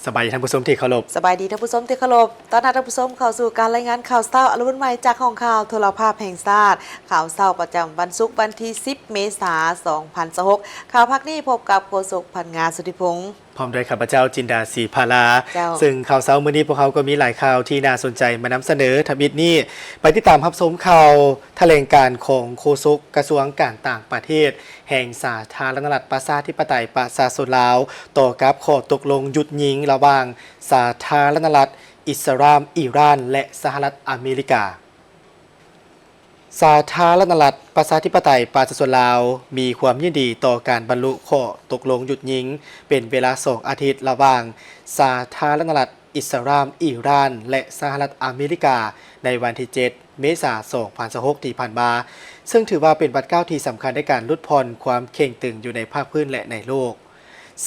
ສະບາຍດີທ່ານຜູ້ຊົມທີ່ເຄົາລົບ. ສະບາຍດີທ່ານຜູ້ຊົມທີ່ເຄົາລົບ. ຕ້ອນຮັບທ່ານຜູ້ຊົມເຂົ້າສູ່ການລາຍງານຂ່າວເຊົ້າອາລະບຸນໃໝ່ຈາກຫ້ອງຂ່າວໂທລະພາບແຫ່ງຊາດ. ຂ່າວເຊົ້າປະຈຳວັນສຸກວັນທີສິບ ເມສາ ສອງພັນຊາວຫົກ. ຂ່າວພາກນີ້ພົບກັບໂຄສົກພັນງາ ສຸທິພົງ ພ້ອມດ້ວຍຂ້າພະເຈົ້າ ຈິນດາ ສີພາລາ. ເຈົ້າ. ເຊິ່ງຂ່າວເຊົ້າມື້ນີ້ພວກເຮົາກໍມີຫຼາຍຂ່າວທີ່ໜ້າສົນໃຈມານຳສະເໜີ. ທຳອິດນີ້ໄປຕິດຕາມຮັບຊົມຂ່າວຖະແຫຼງການຂອງໂຄສົກກະຊວງການຕ່າງປະເທດແຫ່ງສາທາລະນະລັດປະຊາທິປະໄຕປະຊາຊົນລາວ ຕໍ່ກັບຂໍ້ຕົກລົງຢຸດຍິງລະຫວ່າງສາທາລະນະລັດອິດສະລາມອີຣານ ແລະ ສະຫະລັດອາເມລິກາ. ສາທາລະນະລັດປະຊາທິປະໄຕປະຊາຊົນລາວ ມີຄວາມຍິນດີຕໍ່ການບັນລຸຂໍ້ຕົກລົງຢຸດຍິງເປັນເວລາສອງອາທິດ ລະຫວ່າງສາທາລະນະລັດອິດສະລາມອີຣານ ແລະ ສະຫະລັດອາເມລິກາ ໃນວັນທີເຈັດ ເມສາ ສອງພັນຊາວຫົກ ທີ່ຜ່ານມາ, ເຊິ່ງຖືວ່າເປັນບາດກ້າວທີ່ສຳຄັນໃນການຫຼຸດຜ່ອນຄວາມເຄັ່ງຕຶງຢູ່ໃນພາກພື້ນ ແລະ ໃນໂລກ.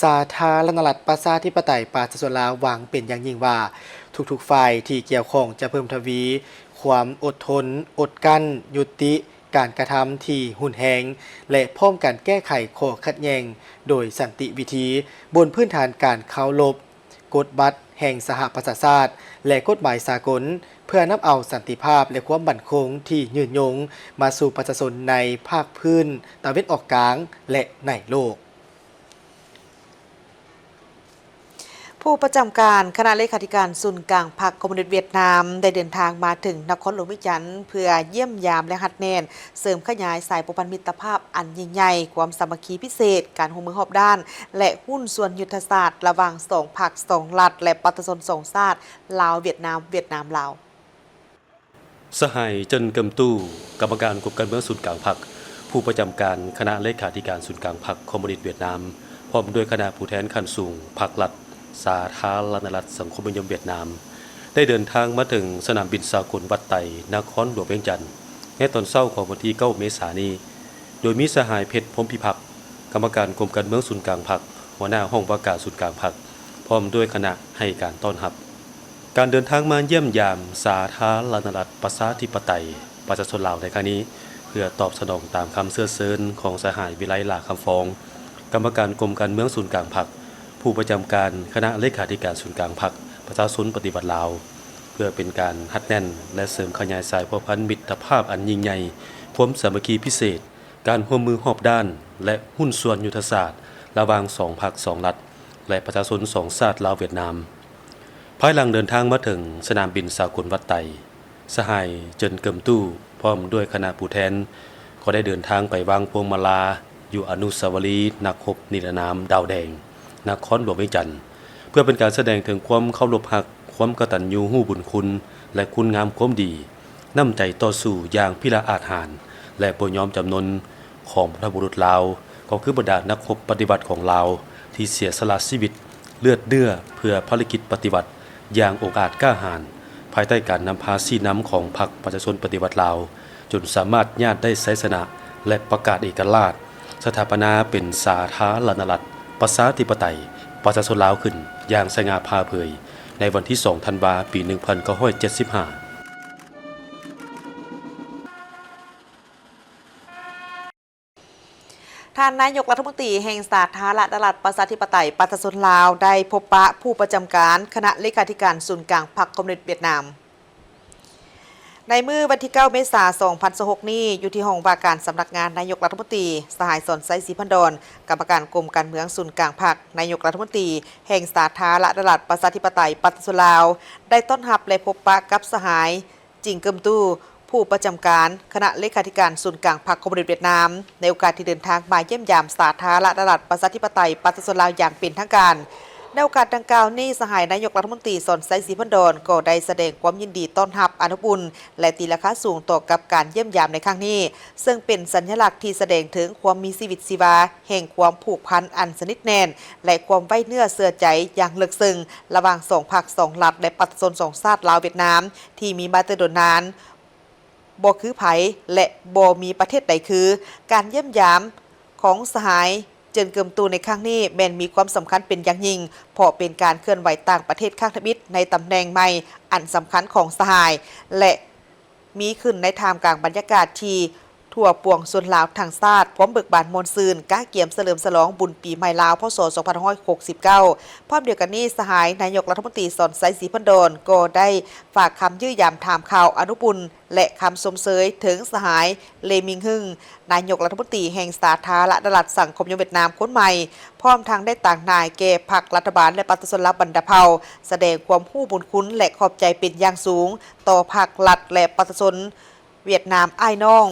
ສາທາລະນະລັດປະຊາທິປະໄຕປະຊາຊົນລາວຫວັງເປັນຢ່າງຍິ່ງວ່າ ທຸກໆຝ່າຍທີ່ກ່ຽວຂ້ອງຈະເພີ່ມທະວີຄວາມອົດທົນ, ອົດກັ້ນ, ຍຸຕິການກະທຳທີ່ຮຸນແຮງ ແລະ ພ້ອມກັນແກ້ໄຂຂໍ້ຂັດແຍ່ງໂດຍສັນຕິວິທີ ບົນພື້ນຖານການເຄົາລົບກົດບັດແຫ່ງສະຫະປະຊາຊາດ ແລະ ກົດໝາຍສາກົນ ເພື່ອນຳເອົາສັນຕິພາບ ແລະ ຄວາມໝັ້ນຄົງທີ່ຍືນຍົງມາສູ່ປະຊາຊົນໃນພາກພື້ນຕາເວັນອອກກາງ ແລະ ໃນໂລກ. ຜູ້ປະຈຳການຄະນະເລຂາທິການສູນກາງພັກຄອມມູນິດຫວຽດນາມ ໄດ້ເດີນທາງມາເຖິງນະຄອນຫຼວງວຽງຈັນ ເພື່ອຢ້ຽມຢາມ ແລະ ຮັດແໜ້ນເສີມຂະຫຍາຍສາຍພົວພັນມິດຕະພາບອັນຍິ່ງໃຫຍ່, ຄວາມສາມັກຄີພິເສດ, ການຮ່ວມມືຮອບດ້ານ ແລະ ຫຸ້ນສ່ວນຍຸດທະສາດລະຫວ່າງສອງພັກສອງລັດ ແລະ ປະຊາຊົນສອງຊາດ ລາວ-ຫວຽດນາມ, ຫວຽດນາມ-ລາວ. ສະຫາຍ ເຈິນ ເກີມຕູ້ ກຳມະການກົມການເມືອງສູນກາງພັກ, ຜູ້ປະຈຳການຄະນະເລຂາທິການສູນກາງພັກຄອມມູນິດຫວຽດນາມ, ພ້ອມດ້ວຍຄະນະຜູ້ແທນຂັ້ນສູງພັກລັດສາທາລະນະລັດສັງຄົມນິຍົມຫວຽດນາມ ໄດ້ເດີນທາງມາເຖິງສະໜາມບິນສາກົນວັດໄຕ ນະຄອນຫຼວງວຽງຈັນ ໃນຕອນເຊົ້າຂອງວັນທີເກົ້າ ເມສານີ້, ໂດຍມີສະຫາຍ ເພັດ ພົມພິພັກ ກຳມະການກົມການເມືອງສູນກາງພັກ, ຫົວໜ້າຫ້ອງວ່າການສູນກາງພັກ ພ້ອມດ້ວຍຄະນະໃຫ້ການຕ້ອນຮັບ. ການເດີນທາງມາຢ້ຽມຢາມສາທາລະນະລັດປະຊາທິປະໄຕປະຊາຊົນລາວໃນຄັ້ງນີ້ ເພື່ອຕອບສະໜອງຕາມຄຳເຊື້ອເຊີນຂອງສະຫາຍ ວິໄລ ຫຼ້າຄຳຟອງ ກຳມະການກົມການເມືອງສູນກາງພັກ, ຜູ້ປະຈຳການຄະນະເລຂາທິການສູນກາງພັກປະຊາຊົນປະຕິວັດລາວ, ເພື່ອເປັນການຮັດແໜ້ນ ແລະ ເສີມຂະຫຍາຍສາຍພົວພັນມິດຕະພາບອັນຍິ່ງໃຫຍ່, ຄວາມສາມັກຄີພິເສດ, ການຮ່ວມມືຮອບດ້ານ ແລະ ຫຸ້ນສ່ວນຍຸດທະສາດລະຫວ່າງສອງພັກສອງລັດ ແລະ ປະຊາຊົນສອງຊາດລາວ-ຫວຽດນາມ. ພາຍຫຼັງເດີນທາງມາເຖິງສະໜາມບິນສາກົນວັດໄຕ, ສະຫາຍ ເຈິນ ເກີມຕູ້ ພ້ອມດ້ວຍຄະນະຜູ້ແທນ ກໍໄດ້ເດີນທາງໄປວາງພວງມາລາຢູ່ອະນຸສາວະລີນັກຮົບນິລະນາມດາວແດງ ນະຄອນຫຼວງວຽງຈັນ ເພື່ອເປັນການສະແດງເຖິງຄວາມເຄົາລົບຮັກ, ຄວາມກະຕັນຍູຮູ້ບຸນຄຸນ ແລະ ຄຸນງາມຄວາມດີ, ນ້ຳໃຈຕໍ່ສູ້ຢ່າງພິລະອາດຫານ ແລະ ບໍ່ຍອມຈຳນົນຂອງບັນພະບຸລຸດລາວ, ກໍຄືບັນດານັກຮົບປະຕິວັດຂອງລາວ ທີ່ເສຍສະຫຼະຊີວິດເລືອດເນື້ອເພື່ອພາລະກິດປະຕິວັດຢ່າງອົງອາດກ້າຫານ, ພາຍໃຕ້ການນຳພາຊີ້ນຳຂອງພັກປະຊາຊົນປະຕິວັດລາວ, ຈົນສາມາດຍາດໄດ້ໄຊຊະນະ ແລະ ປະກາດເອກະລາດ, ສະຖາປະນາເປັນສາທາລະນະລັດປະຊາທິປະໄຕປະຊາຊົນລາວຂຶ້ນຢ່າງສະຫງ່າຜ່າເຜີຍ ໃນວັນທີສອງ ທັນວາ ປີໜຶ່ງພັນເກົ້າຮ້ອຍເຈັດສິບຫ້າ. ທ່ານນາຍົກລັດຖະມົນຕີແຫ່ງສາທາລະນະລັດປະຊາທິປະໄຕປະຊາຊົນລາວ ໄດ້ພົບປະຜູ້ປະຈຳການຄະນະເລຂາທິການສູນກາງພັກຄອມມູນິດຫວຽດນາມ. ໃນມື້ວັນທີເກົ້າ ເມສາ ສອງພັນຊາວຫົກນີ້, ຢູ່ທີ່ຫ້ອງວ່າການສຳນັກງານນາຍົກລັດຖະມົນຕີ, ສະຫາຍ ສອນໄຊ ສີພັນດອນ ກຳມະການກົມການເມືອງສູນກາງພັກ, ນາຍົກລັດຖະມົນຕີແຫ່ງສາທາລະນະລັດປະຊາທິປະໄຕປະຊາຊົນລາວ ໄດ້ຕ້ອນຮັບ ແລະ ພົບປະກັບສະຫາຍ ຈິງ ເກີມຕູ້ ຜູ້ປະຈຳການຄະນະເລຂາທິການສູນກາງພັກຄອມມູນິດຫວຽດນາມ ໃນໂອກາດທີ່ເດີນທາງມາຢ້ຽມຢາມສາທາລະນະລັດປະຊາທິປະໄຕປະຊາຊົນລາວຢ່າງເປັນທາງການ. ໃນໂອກາດດັ່ງກ່າວນີ້, ສະຫາຍນາຍົກລັດຖະມົນຕີ ສອນໄຊ ສີພັນດອນ ກໍໄດ້ສະແດງຄວາມຍິນດີຕ້ອນຮັບອະນຸອຸ່ນ ແລະ ຕີລາຄາສູງຕໍ່ກັບການຢ້ຽມຢາມໃນຄັ້ງນີ້, ເຊິ່ງເປັນສັນຍະລັກທີ່ສະແດງເຖິງຄວາມມີຊີວິດຊີວາແຫ່ງຄວາມຜູກພັນອັນສະໜິດແໜ້ນ ແລະ ຄວາມໄວ້ເນື້ອເຊື່ອໃຈຢ່າງເລິກເຊິ່ງ ລະຫວ່າງສອງພັກສອງລັດ ແລະ ປະຊາຊົນສອງຊາດລາວ-ຫວຽດນາມ ທີ່ມີມາແຕ່ດົນນານ ບໍ່ຄືໃຜ ແລະ ບໍ່ມີປະເທດໃດຄື. ການຢ້ຽມຢາມຂອງສະຫາຍ ເຈິນ ເກີມຕູ້ ໃນຄັ້ງນີ້ ແມ່ນມີຄວາມສຳຄັນເປັນຢ່າງຍິ່ງ, ເພາະເປັນການເຄື່ອນໄຫວຕ່າງປະເທດຄັ້ງທຳອິດໃນຕຳແໜ່ງໃໝ່ອັນສຳຄັນຂອງສະຫາຍ ແລະ ມີຂຶ້ນໃນທ່າມກາງບັນຍາກາດທີ່ ທົ່ວປວງຊົນລາວທັງຊາດ ພ້ອມເບີກບານມ່ວນຊື່ນ ກະກຽມສະເຫຼີມສະຫຼອງບຸນປີໃໝ່ລາວ ພ.ສ. ສອງພັນຫ້າຮ້ອຍຫົກສິບເກົ້າ. ພ້ອມດຽວກັນນີ້, ສະຫາຍນາຍົກລັດຖະມົນຕີ ສອນໄຊ ສີພັນດອນ ກໍໄດ້ຝາກຄຳຢ້ຽມຢາມຖາມຂ່າວອະນຸອຸ່ນ ແລະ ຄຳຊົມເຊີຍເຖິງສະຫາຍ ເລ ມິງຮຶງ ນາຍົກລັດຖະມົນຕີແຫ່ງສາທາລະນະລັດສັງຄົມນິຍົມຫວຽດນາມຄົນໃໝ່, ພ້ອມທັງໄດ້ຕາງໜ້າແກ່ພັກລັດຖະບານ ແລະ ປະຊາຊົນລາວບັນດາເຜົ່າ ສະແດງຄວາມຮູ້ບຸນຄຸນ ແລະ ຂອບໃຈເປັນຢ່າງສູງຕໍ່ພັກລັດ ແລະ ປະຊາຊົນຫວຽດນາມອ້າຍນ້ອງ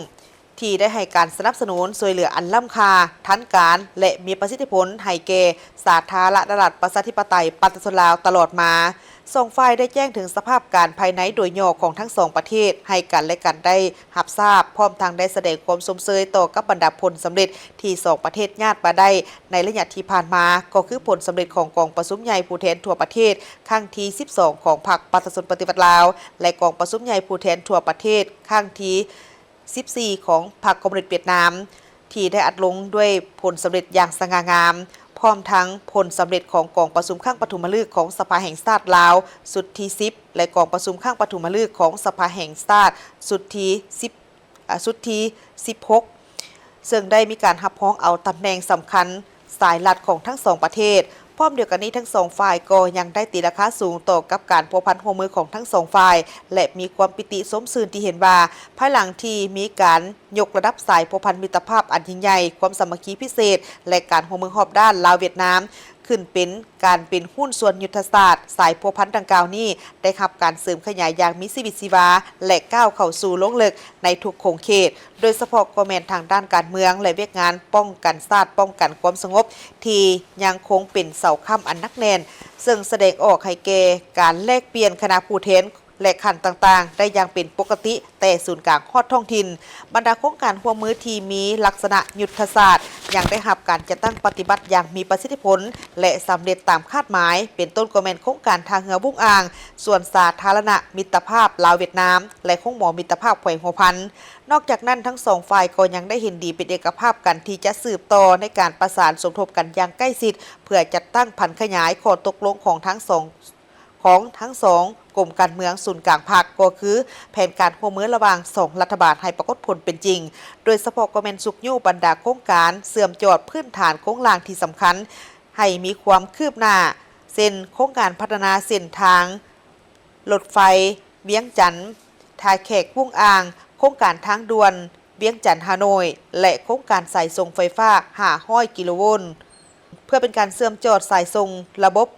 ທີ່ໄດ້ໃຫ້ການສະໜັບສະໜູນຊ່ວຍເຫຼືອອັນລ້ຳຄ່າ, ທັນການ ແລະ ມີປະສິດທິຜົນໃຫ້ແກ່ສາທາລະນະລັດປະຊາທິປະໄຕປະຊາຊົນລາວຕະຫຼອດມາ. ສອງຝ່າຍໄດ້ແຈ້ງເຖິງສະພາບການພາຍໃນໂດຍຫຍໍ້ຂອງທັງສອງປະເທດໃຫ້ກັນ ແລະ ກັນໄດ້ຮັບຊາບ, ພ້ອມທັງໄດ້ສະແດງຄວາມຊົມເຊີຍຕໍ່ກັບບັນດາຜົນສຳເລັດທີ່ສອງປະເທດຍາດມາໄດ້ໃນໄລຍະທີ່ຜ່ານມາ, ກໍຄືຜົນສຳເລັດຂອງກອງປະຊຸມໃຫຍ່ຜູ້ແທນທົ່ວປະເທດຄັ້ງທີສິບສອງຂອງພັກປະຊາຊົນປະຕິວັດລາວ ແລະ ກອງປະຊຸມໃຫຍ່ຜູ້ແທນທົ່ວປະເທດຄັ້ງທີສິບສີ່ຂອງພັກຄອມມູນິດຫວຽດນາມ ທີ່ໄດ້ອັດລົງດ້ວຍຜົນສຳເລັດຢ່າງສະຫງ່າງາມ, ພ້ອມທັງຜົນສຳເລັດຂອງກອງປະຊຸມຄັ້ງປະຖົມມະລຶກຂອງສະພາແຫ່ງຊາດລາວຊຸດທີສິບ ແລະ ກອງປະຊຸມຄັ້ງປະຖົມມະລຶກຂອງສະພາແຫ່ງຊາດຊຸດທີສິບ ອາ ຊຸດທີສິບຫົກ ເຊິ່ງໄດ້ມີການຮັບຮອງເອົາຕຳແໜ່ງສຳຄັນສາຍລັດຂອງທັງສອງປະເທດ. ພ້ອມດຽວກັນນີ້, ທັງສອງຝ່າຍກໍຍັງໄດ້ຕີລາຄາສູງຕໍ່ກັບການພົວພັນຮ່ວມມືຂອງທັງສອງຝ່າຍ ແລະ ມີຄວາມປີຕິຊົມຊື່ນທີ່ເຫັນວ່າ ພາຍຫຼັງທີ່ມີການຍົກລະດັບສາຍພົວພັນມິດຕະພາບອັນຍິ່ງໃຫຍ່, ຄວາມສາມັກຄີພິເສດ ແລະ ການຮ່ວມມືຮອບດ້ານລາວ-ຫວຽດນາມ ຂຶ້ນເປັນການເປັນຫຸ້ນສ່ວນຍຸດທະສາດ, ສາຍພົວພັນດັ່ງກ່າວນີ້ໄດ້ຮັບການເສີມຂະຫຍາຍຢ່າງມີຊີວິດຊີວາ ແລະ ກ້າວເຂົ້າສູ່ລົງເລິກໃນທຸກຂົງເຂດ, ໂດຍສະເພາະກໍແມ່ນທາງດ້ານການເມືອງ ແລະ ວຽກງານປ້ອງກັນຊາດ, ປ້ອງກັນຄວາມສະຫງົບທີ່ຍັງຄົງເປັນເສົາຄ້ຳອັນໜັກແໜ້ນ, ເຊິ່ງສະແດງອອກໃຫ້ແກ່ການແລກປ່ຽນຄະນະຜູ້ແທນ ແລະ ຂັ້ນຕ່າງໆ ໄດ້ຢ່າງເປັນປົກກະຕິ ແຕ່ສູນກາງຮອດທ້ອງຖິ່ນ. ບັນດາໂຄງການຮ່ວມມືທີ່ມີລັກສະນະຍຸດທະສາດ ຍັງໄດ້ຮັບການຈັດຕັ້ງປະຕິບັດຢ່າງມີປະສິດທິຜົນ ແລະ ສຳເລັດຕາມຄາດໝາຍ, ເປັນຕົ້ນກໍແມ່ນໂຄງການທ່າເຮືອວຸ້ງອ່າງ, ສວນສາທາລະນະມິດຕະພາບລາວ-ຫວຽດນາມ ແລະ ໂຮງໝໍມິດຕະພາບແຂວງຫົວພັນ. ນອກຈາກນັ້ນ, ທັງສອງຝ່າຍກໍຍັງໄດ້ເຫັນດີເປັນເອກະພາບກັນທີ່ຈະສືບຕໍ່ໃນການປະສານສົມທົບກັນຢ່າງໃກ້ຊິດ ເພື່ອຈັດຕັ້ງຜັນຂະຫຍາຍຂໍ້ຕົກລົງຂອງທັງສອງ ຂອງທັງສອງກົມການເມືອງສູນກາງພັກ ກໍຄືແຜນການຮ່ວມມືລະຫວ່າງສອງລັດຖະບານໃຫ້ປາກົດຜົນເປັນຈິງ, ໂດຍສະເພາະກໍແມ່ນຊຸກຍູ້ບັນດາໂຄງການເຊື່ອມຈອດພື້ນຖານໂຄງລ່າງທີ່ສຳຄັນໃຫ້ມີຄວາມຄືບໜ້າ ເຊັ່ນ ໂຄງການພັດທະນາເສັ້ນທາງລົດໄຟວຽງຈັນ ທ່າແຂກ ວຸ້ງອ່າງ, ໂຄງການທາງດ່ວນວຽງຈັນ ຮ່າໂນ້ຍ ແລະ ໂຄງການສາຍສົ່ງໄຟຟ້າຫ້າຮ້ອຍກິໂລໂວນ. ເພື່ອເປັນການເຊື່ອມຈອດສາຍສົ່ງລະບົບ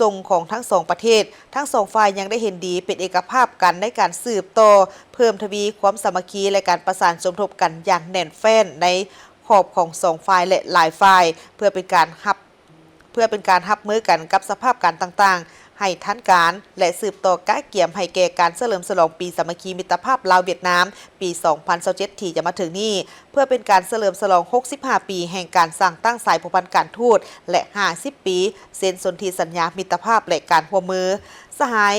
ສົ່ງຂອງທັງສອງປະເທດ, ທັງສອງຝ່າຍຍັງໄດ້ເຫັນດີເປັນເອກະພາບກັນໃນການສືບຕໍ່ເພີ່ມທະວີຄວາມສາມັກຄີ ແລະ ການປະສານສົມທົບກັນຢ່າງແໜ້ນແຟ້ນໃນຂອບຂອງສອງຝ່າຍ ແລະ ຫຼາຍຝ່າຍ ເພື່ອເປັນການຮັບ ເພື່ອເປັນການຮັບມືກັນກັບສະພາບການຕ່າງໆໃຫ້ທັນການ ແລະ ສືບຕໍ່ກະກຽມໃຫ້ແກ່ການສະເຫຼີມສະຫຼອງປີສາມັກຄີມິດຕະພາບລາວ-ຫວຽດນາມ ປີສອງພັນຊາວເຈັດ ທີ່ຈະມາເຖິງນີ້ ເພື່ອເປັນການສະເຫຼີມສະຫຼອງຫົກສິບຫ້າປີແຫ່ງການສ້າງຕັ້ງສາຍພົວພັນການທູດ ແລະ ຫ້າສິບປີເຊັນສົນທິສັນຍາມິດຕະພາບ ແລະ ການຮ່ວມມື. ສະຫາຍ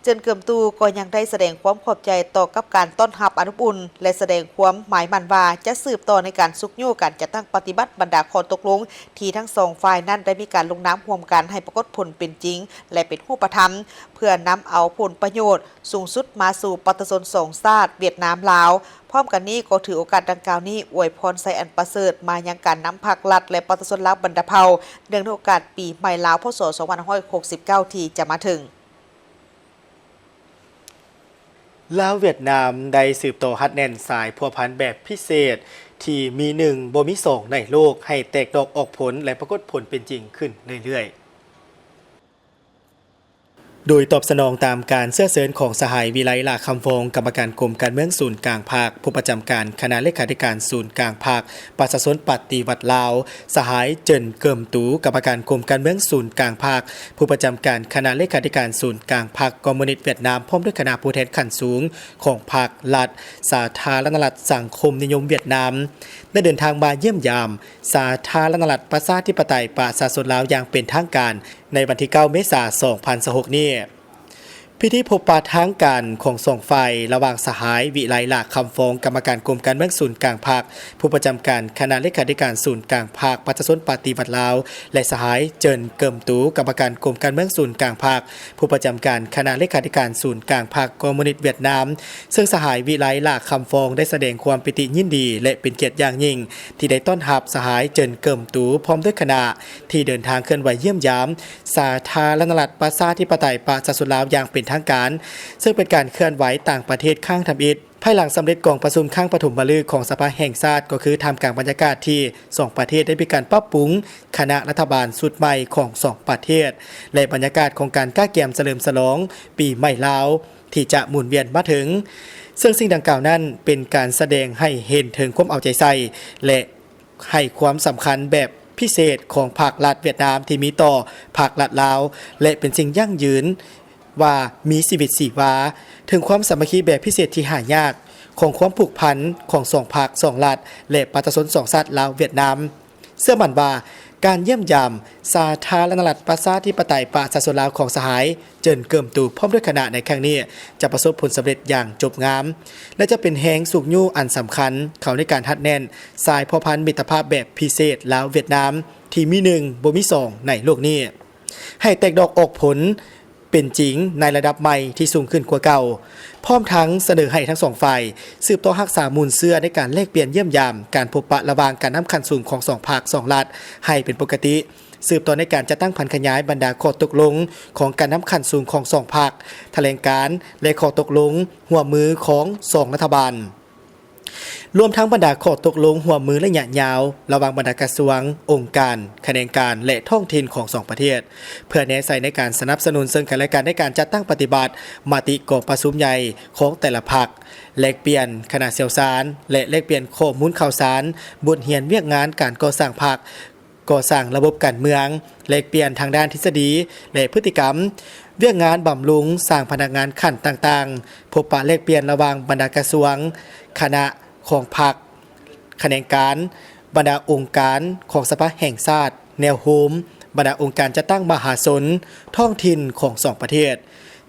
ເຈີນເກີມຕູ ກໍຍັງໄດ້ສະແດງຄວາມຂອບໃຈຕໍ່ກັບການຕ້ອນຮັບອັນອົບອຸ່ນ ແລະ ສະແດງຄວາມໝາຍໝັ້ນວ່າຈະສືບຕໍ່ໃນການຊຸກຍູ້ການຈັດຕັ້ງປະຕິບັດບັນດາຂໍ້ຕົກລົງທີ່ທັງສອງຝ່າຍນັ້ນໄດ້ມີການລົງນາມຮ່ວມກັນໃຫ້ປາກົດຜົນເປັນຈິງ ແລະ ເປັນຮູບປະທຳ ເພື່ອນຳເອົາຜົນປະໂຫຍດ ສູງສຸດມາສູ່ປະຊາຊົນສອງຊາດ ຫວຽດນາມ-ລາວ. ພ້ອມກັນນີ້ກໍຖືໂອກາດດັ່ງກ່າວນີ້ອວຍພອນໄຊອັນປະເສີດມາຍັງການນຳພັກລັດ ແລະ ປະຊາຊົນລາວບັນດາເຜົ່າ ເນື່ອງໃນໂອກາດປີໃໝ່ລາວ ພ.ສ. ສອງພັນຫ້າຮ້ອຍຫົກສິບເກົ້າ ທີ່ຈະມາເຖິງ. ລາວ-ຫວຽດນາມໄດ້ສືບຕໍ່ຮັດແໜ້ນສາຍພົວພັນແບບພິເສດ ທີ່ມີໜຶ່ງບໍ່ມີສອງໃນໂລກ ໃຫ້ແຕກດອກອອກຜົນ ແລະ ປາກົດຜົນເປັນຈິງຂຶ້ນເລື້ອຍໆ. ໂດຍຕອບສະໜອງຕາມການເຊື້ອເຊີນຂອງສະຫາຍ ວິໄລ ຫຼ້າຄຳຟອງ ກຳມະການກົມການເມືອງສູນກາງພັກ, ຜູ້ປະຈຳການຄະນະເລຂາທິການສູນກາງພັກປະຊາຊົນປະຕິວັດລາວ, ສະຫາຍ ເຈີນ ເກີມຕູ ກຳມະການກົມການເມືອງສູນກາງພັກ, ຜູ້ປະຈຳການຄະນະເລຂາທິການສູນກາງພັກຄອມມູນິດຫວຽດນາມ ພ້ອມດ້ວຍຄະນະຜູ້ແທນຂັ້ນສູງຂອງພັກ, ລັດ, ສາທາລະນະລັດສັງຄົມນິຍົມຫວຽດນາມ ໄດ້ເດີນທາງມາຢ້ຽມຢາມ ສາທາລະນະລັດປະຊາທິປະໄຕປະຊາຊົນລາວຢ່າງເປັນທາງການ ໃນວັນທີເກົ້າ ເມສາ ສອງພັນຊາວຫົກນີ້. ເ ພິທີພົບປະທາງການຂອງສອງຝ່າຍ ລະຫວ່າງສະຫາຍ ວິໄລ ຫຼ້າຄຳຟອງ ກຳມະການກົມການເມືອງສູນກາງພັກ, ຜູ້ປະຈຳການຄະນະເລຂາທິການສູນກາງພັກປະຊາຊົນປະຕິວັດລາວ ແລະ ສະຫາຍ ເຈີນ ເກີມຕູ ກຳມະການກົມການເມືອງສູນກາງພັກ, ຜູ້ປະຈຳການຄະນະເລຂາທິການສູນກາງພັກຄອມມູນິດຫວຽດນາມ, ເຊິ່ງສະຫາຍ ວິໄລ ຫຼ້າຄຳຟອງ ໄດ້ສະແດງຄວາມປີຕິຍິນດີ ແລະ ເປັນກຽດຢ່າງຍິ່ງ ທີ່ໄດ້ຕ້ອນຮັບສະຫາຍ ເຈີນ ເກີມຕູ ພ້ອມດ້ວຍຄະນະ ທີ່ເດີນທາງເຄື່ອນໄຫວຢ້ຽມຢາມ ສາທາລະນະລັດ ປະຊາທິປະໄຕ ປະຊາຊົນລາວ ຢ່າງເປັນທາງການ, ເຊິ່ງເປັນການເຄື່ອນໄຫວຕ່າງປະເທດຄັ້ງທຳອິດ ພາຍຫຼັງສຳເລັດກອງປະຊຸມຄັ້ງປະຖົມມະລຶກຂອງສະພາແຫ່ງຊາດ, ກໍຄືທ່າມກາງບັນຍາກາດທີ່ສອງປະເທດໄດ້ມີການປັບປຸງຄະນະລັດຖະບານຊຸດໃໝ່ຂອງສອງປະເທດ ແລະ ບັນຍາກາດຂອງການກະກຽມສະເຫຼີມສະຫຼອງປີໃໝ່ລາວ ທີ່ຈະໝູນວຽນມາເຖິງ, ເຊິ່ງສິ່ງດັ່ງກ່າວນັ້ນເປັນການສະແດງໃຫ້ເຫັນເຖິງຄວາມເອົາໃຈໃສ່ ແລະ ໃຫ້ຄວາມສຳຄັນແບບພິເສດຂອງພັກລັດຫວຽດນາມທີ່ມີຕໍ່ພັກລັດລາວ ແລະ ເປັນສິ່ງຢັ້ງຢືນວ່າມີຊີວິດຊີວາ, ເຖິງຄວາມສາມັກຄີແບບພິເສດທີ່ຫາຍາກຂອງຄວາມຜູກພັນຂອງສອງພັກ, ສອງລັດ ແລະ ປະຊາຊົນສອງຊາດລາວຫວຽດນາມ. ເຊື່ອໝັ້ນວ່າການຢ້ຽມຢາມສາທາລະນະລັດ ປະຊາທິປະໄຕ ປະຊາຊົນລາວຂອງສະຫາຍ ເຈີນ ເກີມຕູ ພ້ອມດ້ວຍຄະນະໃນຄັ້ງນີ້ ຈະປະສົບຜົນສຳເລັດຢ່າງຈົບງາມ ແລະ ຈະເປັນແຮງຊຸກຍູ້ອັນສຳຄັນເຂົ້າໃນການຮັດແໜ້ນສາຍພົວພັນມິດຕະພາບແບບພິເສດລາວຫວຽດນາມ ທີ່ມີໜຶ່ງບໍ່ມີສອງໃນໂລກນີ້ ໃຫ້ແຕກດອກອອກຜົນເປັນຈິງໃນລະດັບໃໝ່ທີ່ສູງຂຶ້ນກວ່າເກົ່າ, ພ້ອມທັງສະເໜີໃຫ້ທັງສອງຝ່າຍສືບຕໍ່ຮັກສາມູນເຊື້ອໃນການແລກປ່ຽນຢ້ຽມຢາມ, ການພົບປະລະຫວ່າງການນຳຂັ້ນສູງຂອງສອງພັກ, ສອງລັດ ໃຫ້ເປັນປົກກະຕິ, ສືບຕໍ່ໃນການຈັດຕັ້ງຜັນຂະຫຍາຍບັນດາຂໍ້ຕົກລົງຂອງການນຳຂັ້ນສູງຂອງສອງພັກ, ຖະແຫຼງການ ແລະ ຂໍ້ຕົກລົງຮ່ວມມືຂອງສອງລັດຖະບານ, ລວມທັງບັນດາຂໍ້ຕົກລົງຮ່ວມມືໄລຍະຍາວລະຫວ່າງບັນດາກະຊວງ, ອົງການ, ຂະແໜງການ ແລະ ທ້ອງຖິ່ນຂອງສອງປະເທດ, ເພື່ອແນໃສ່ໃນການສະໜັບສະໜູນເຊິ່ງກັນແລະກັນໃນການຈັດຕັ້ງປະຕິບັດມະຕິກອງປະຊຸມໃຫຍ່ຂອງແຕ່ລະພັກ, ແລກປ່ຽນຄະນະຊ່ຽວຊານ ແລະ ແລກປ່ຽນຂໍ້ມູນຂ່າວສານ, ບົດຮຽນວຽກງານການກໍ່ສ້າງພັກ, ກໍ່ສ້າງລະບົບການເມືອງ, ແລກປ່ຽນທາງດ້ານທິດສະດີ ແລະ ພຶດຕິກຳ, ວຽກງານບຳລຸງສ້າງພະນັກງານຂັ້ນຕ່າງໆ, ພົບປະແລກປ່ຽນລະຫວ່າງບັນດາກະຊວງ, ຄະນະຂອງພັກ, ຂະແໜງການ, ບັນດາອົງການຂອງສະພາແຫ່ງຊາດ, ແນວໂຮມ, ບັນດາອົງການຈັດຕັ້ງມະຫາຊົນ, ທ້ອງຖິ່ນຂອງສອງປະເທດ.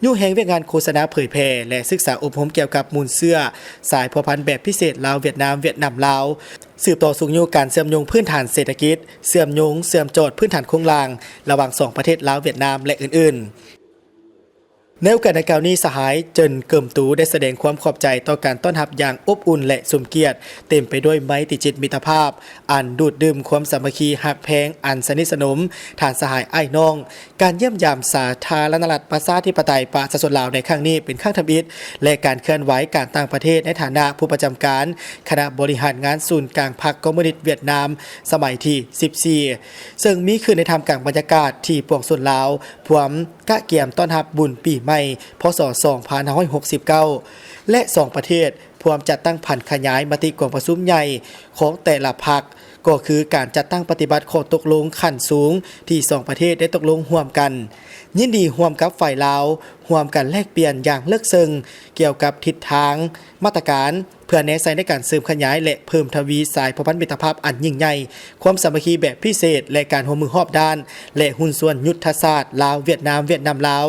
ຍູ້ແຮງວຽກງານໂຄສະນາເຜີຍແຜ່ ແລະ ສຶກສາອົບຮົມກ່ຽວກັບມູນເຊື້ອສາຍພົວພັນແບບພິເສດລາວ-ຫວຽດນາມ, ຫວຽດນາມ-ລາວ, ສືບຕໍ່ຊຸກຍູ້ການເຊື່ອມໂຍງພື້ນຖານເສດຖະກິດ, ເຊື່ອມໂຍງເຊື່ອມຈອດພື້ນຖານໂຄງລ່າງລະຫວ່າງສອງປະເທດລາວ-ຫວຽດນາມ ແລະ ອື່ນໆ. ໃນໂອກາດດັ່ງກ່າວນີ້, ສະຫາຍ ເຈີນ ເກີມຕູ ໄດ້ສະແດງຄວາມຂອບໃຈຕໍ່ການຕ້ອນຮັບຢ່າງອົບອຸ່ນ ແລະ ສົມກຽດ, ເຕັມໄປດ້ວຍໄມຕີຈິດມິດຕະພາບ ອັນດູດດື່ມຄວາມສາມັກຄີຮັກແພງອັນສະໜິດສະໜົມ, ທ່ານສະຫາຍອ້າຍນ້ອງ, ການຢ້ຽມຢາມສາທາລະນະລັດ ປະຊາທິປະໄຕ ປະຊາຊົນລາວໃນຄັ້ງນີ້ເປັນຄັ້ງທຳອິດ ແລະ ການເຄື່ອນໄຫວການຕ່າງປະເທດໃນຖານະຜູ້ປະຈຳການຄະນະບໍລິຫານງານສູນກາງພັກຄອມມູນິດຫວຽດນາມສະໄໝທີສິບສີ່ ເຊິ່ງມີຂຶ້ນໃນທ່າມກາງບັນຍາກາດທີ່ປວງຊົນລາວພວມກະກຽມຕ້ອນຮັບບຸນປີໃໝ່ ພ.ສ. ສອງພັນຫ້າຮ້ອຍຫົກສິບເກົ້າ ແລະ ສອງປະເທດ ພວມຈັດຕັ້ງຜັນຂະຫຍາຍມະຕິກອງປະຊຸມໃຫຍ່ຂອງແຕ່ລະພັກ, ກໍຄືການຈັດຕັ້ງປະຕິບັດຂໍ້ຕົກລົງຂັ້ນສູງທີ່ສອງປະເທດໄດ້ຕົກລົງຮ່ວມກັນ. ຍິນດີຮ່ວມກັບຝ່າຍລາວ ຮ່ວມກັນແລກປ່ຽນຢ່າງເລິກເຊິ່ງກ່ຽວກັບທິດທາງ, ມາດຕະການ ເພື່ອແນໃສ່ໃນການເສີມຂະຫຍາຍ ແລະ ເພີ່ມທະວີສາຍພົວພັນມິດຕະພາບອັນຍິ່ງໃຫຍ່, ຄວາມສາມັກຄີແບບພິເສດ ແລະ ການຮ່ວມມືຮອບດ້ານ ແລະ ຫຸ້ນສ່ວນຍຸດທະສາດລາວ-ຫວຽດນາມ, ຫວຽດນາມ-ລາວ.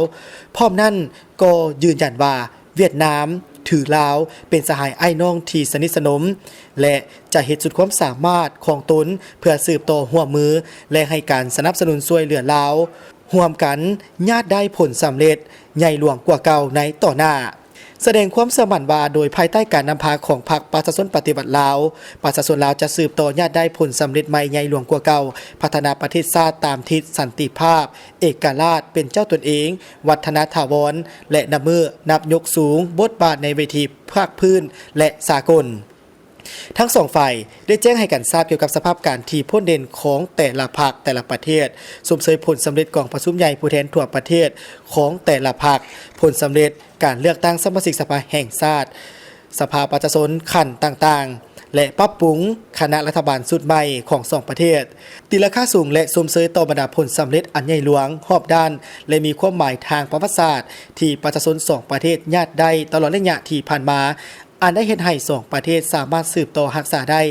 ພ້ອມນັ້ນກໍຢືນຢັນວ່າ ຫວຽດນາມຖືລາວເປັນສະຫາຍອ້າຍນ້ອງທີ່ສະໜິດສະໜົມ ແລະ ຈະເຮັດສຸດຄວາມສາມາດຂອງຕົນເພື່ອສືບຕໍ່ຮ່ວມມື ແລະ ໃຫ້ການສະໜັບສະໜູນຊ່ວຍເຫຼືອລາວ ຮ່ວມກັນຍາດໄດ້ຜົນສຳເລັດໃຫຍ່ຫຼວງກວ່າເກົ່າໃນຕໍ່ໜ້າ. ສະແດງຄວາມເຊື່ອໝັ້ນວ່າ ໂດຍພາຍໃຕ້ການນຳພາຂອງພັກປະຊາຊົນປະຕິວັດລາວ, ປະຊາຊົນລາວຈະສືບຕໍ່ຍາດໄດ້ຜົນສຳເລັດໃໝ່ໃຫຍ່ຫຼວງກວ່າເກົ່າ, ພັດທະນາປະເທດຊາດຕາມທິດສັນຕິພາບ, ເອກະລາດ, ເປັນເຈົ້າຕົນເອງ, ວັດທະນະຖາວອນ ແລະ ນັບມື້ນັບຍົກສູງບົດບາດໃນເວທີພາກພື້ນ ແລະ ສາກົນ. ທັງສອງຝ່າຍໄດ້ແຈ້ງໃຫ້ກັນຊາບກ່ຽວກັບສະພາບການທີ່ພົ້ນເດັ່ນຂອງແຕ່ລະພັກ, ແຕ່ລະປະເທດ, ຊົມເຊີຍຜົນສຳເລັດກອງປະຊຸມໃຫຍ່ຜູ້ແທນທົ່ວປະເທດຂອງແຕ່ລະພັກ, ຜົນສຳເລັດການເລືອກຕັ້ງສະມາຊິກສະພາແຫ່ງຊາດ, ສະພາປະຊາຊົນຂັ້ນຕ່າງໆ ແລະ ປັບປຸງຄະນະລັດຖະບານຊຸດໃໝ່ຂອງສອງປະເທດ, ຕີລາຄາສູງ ແລະ ຊົມເຊີຍຕໍ່ບັນດາຜົນສຳເລັດອັນໃຫຍ່ຫຼວງ, ຮອບດ້ານ ແລະ ມີຄວາມໝາຍທາງປະຫວັດສາດ ທີ່ປະຊາຊົນສອງປະເທດຍາດໄດ້ຕະຫຼອດໄລຍະທີ່ຜ່ານມາ. ອັນໄດ້ເຮັດໃຫ້ສອງປະເທດສາມາດສືບຕໍ່ຮັກສາໄດ້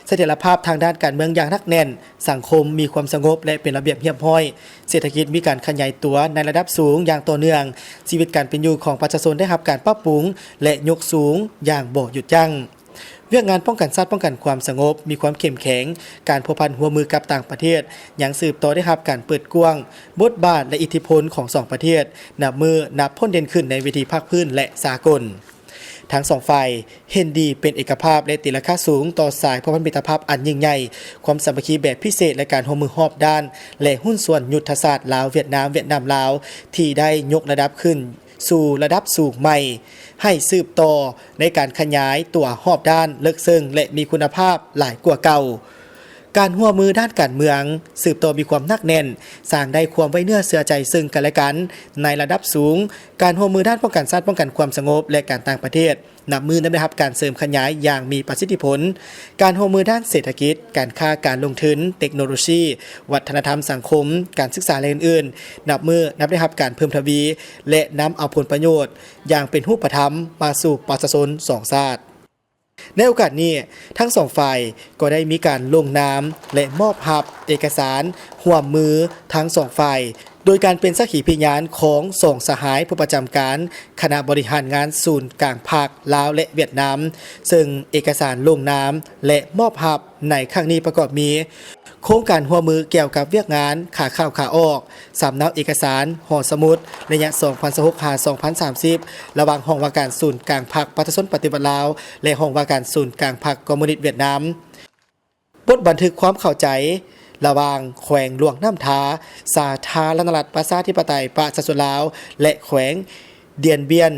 ສະຖຽນລະພາບທາງດ້ານການເມືອງຢ່າງໜັກແໜ້ນ, ສັງຄົມມີຄວາມສະຫງົບ ແລະ ເປັນລະບຽບຮຽບຮ້ອຍ, ເສດຖະກິດມີການຂະຫຍາຍຕົວໃນລະດັບສູງຢ່າງຕໍ່ເນື່ອງ, ຊີວິດການເປັນຢູ່ຂອງປະຊາຊົນໄດ້ຮັບການປັບປຸງ ແລະ ຍົກສູງຢ່າງບໍ່ຢຸດຢັ້ງ. ວຽກງານປ້ອງກັນຊາດ, ປ້ອງກັນຄວາມສະຫງົບມີຄວາມເຂັ້ມແຂງ, ການພົວພັນຮ່ວມມືກັບຕ່າງປະເທດ ຍັງສືບຕໍ່ໄດ້ຮັບການເປີດກວ້າງ, ບົດບາດ ແລະ ອິດທິພົນຂອງສອງປະເທດ ນັບມື້ນັບພົ້ນເດັ່ນຂຶ້ນໃນເວທີພາກພື້ນ ແລະ ສາກົນ. ທັງສອງຝ່າຍເຫັນດີເປັນເອກະພາບ ແລະ ຕີລາຄາສູງຕໍ່ສາຍພົວພັນມິດຕະພາບອັນຍິ່ງໃຫຍ່, ຄວາມສາມັກຄີແບບພິເສດ ແລະ ການຮ່ວມມືຮອບດ້ານ ແລະ ຫຸ້ນສ່ວນຍຸດທະສາດລາວ-ຫວຽດນາມ, ຫວຽດນາມ-ລາວ ທີ່ໄດ້ຍົກລະດັບຂຶ້ນ ສູ່ລະດັບສູງໃໝ່ ໃຫ້ສືບຕໍ່ໃນການຂະຫຍາຍຕົວຮອບດ້ານ, ເລິກເຊິ່ງ ແລະ ມີຄຸນນະພາບຫຼາຍກວ່າເກົ່າ. ການຮ່ວມມືດ້ານການເມືອງສືບຕໍ່ມີຄວາມໜັກແໜ້ນ, ສ້າງໄດ້ຄວາມໄວ້ເນື້ອເຊື່ອໃຈເຊິ່ງກັນ ແລະ ກັນໃນລະດັບສູງ. ການຮ່ວມມືດ້ານປ້ອງກັນຊາດ, ປ້ອງກັນຄວາມສະຫງົບ ແລະ ການຕ່າງປະເທດ ນັບມື້ນັບໄດ້ຮັບການເສີມຂະຫຍາຍຢ່າງມີປະສິດທິຜົນ. ການຮ່ວມມືດ້ານເສດຖະກິດ, ການຄ້າ, ການລົງທຶນ, ເຕັກໂນໂລຊີ, ວັດທະນະທຳ, ສັງຄົມ, ການສຶກສາ ແລະ ອື່ນໆ ນັບມື້ນັບໄດ້ຮັບການເພີ່ມທະວີ ແລະ ນຳເອົາຜົນປະໂຫຍດຢ່າງເປັນຮູບປະທຳມາສູ່ປະຊາຊົນສອງຊາດ. ໃນໂອກາດນີ້, ທັງສອງຝ່າຍກໍໄດ້ມີການລົງນາມ ແລະ ມອບຮັບເອກະສານຮ່ວມມືທັງສອງຝ່າຍ ໂດຍການເປັນສັກຂີພິຍານຂອງສອງສະຫາຍຜູ້ປະຈຳການຄະນະບໍລິຫານງານສູນກາງພັກລາວ ແລະ ຫວຽດນາມ, ເຊິ່ງເອກະສານລົງນາມ ແລະ ມອບຮັບໃນຄັ້ງນີ້ປະກອບມີ ໂຄງການຮ່ວມມືກ່ຽວກັບວຽກງານຂາເຂົ້າຂາອອກ, ສຳເນົາເອກະສານ, ຫໍສະໝຸດ ໄລຍະສອງພັນຊາວຫົກ ຫາ ສອງພັນສາມສິບ ລະຫວ່າງຫ້ອງວ່າການສູນກາງພັກປະຊາຊົນປະຕິວັດລາວ ແລະ ຫ້ອງວ່າການສູນກາງພັກຄອມມູນິດຫວຽດນາມ. ບົດບັນທຶກຄວາມເຂົ້າໃຈລະຫວ່າງແຂວງຫຼວງນ້ຳທາ ສາທາລະນະລັດປະຊາທິປະໄຕປະຊາຊົນລາວ ແລະ ແຂວງດຽນບຽນ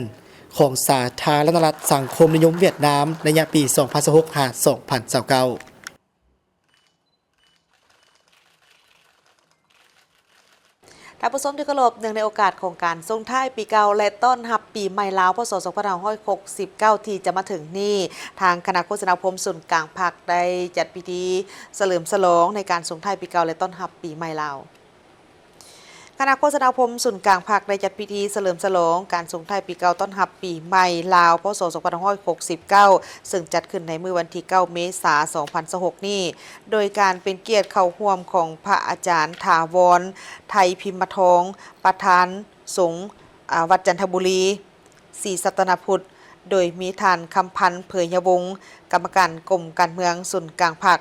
ຂອງສາທາລະນະລັດສັງຄົມນິຍົມຫວຽດນາມ ໄລຍະປີສອງພັນຊາວຫົກ ຫາ ສອງພັນຊາວເກົ້າ. ທ່ານຜູ້ຊົມທີ່ເຄົາລົບ, ເນື່ອງໃນໂອກາດຂອງການສົ່ງທ້າຍປີເກົ່າ ແລະ ຕ້ອນຮັບປີໃໝ່ລາວ ພ.ສ. ສອງພັນຫ້າຮ້ອຍຫົກສິບເກົ້າ ທີ່ຈະມາເຖິງນີ້, ທາງຄະນະໂຄສະນາອົບຮົມສູນກາງພັກໄດ້ຈັດພິທີສະເຫຼີມສະຫຼອງໃນການສົ່ງທ້າຍປີເກົ່າ ແລະ ຕ້ອນຮັບປີໃໝ່ລາວ. ຄະນະໂຄສະນາອົບຮົມສູນກາງພັກໄດ້ຈັດພິທີສະເຫຼີມສະຫຼອງການສົ່ງທ້າຍປີເກົ່າ ຕ້ອນຮັບປີໃໝ່ລາວ ພ.ສ. ສອງພັນຫ້າຮ້ອຍຫົກສິບເກົ້າ ເຊິ່ງຈັດຂຶ້ນໃນມື້ວັນທີເກົ້າ ເມສາ ສອງພັນຊາວຫົກນີ້ ໂດຍການເປັນກຽດເຂົ້າຮ່ວມຂອງພະອາຈານຖາວອນ ໄທພິມມະທອງ ປະທານສົງ ອາ ວັດຈັນທະບູລີ ສີສັດຕະນາພຸດ, ໂດຍມີທ່ານ ຄຳພັນ ເຜີຍຍະວົງ ກຳມະການກົມການເມືອງສູນກາງພັກ,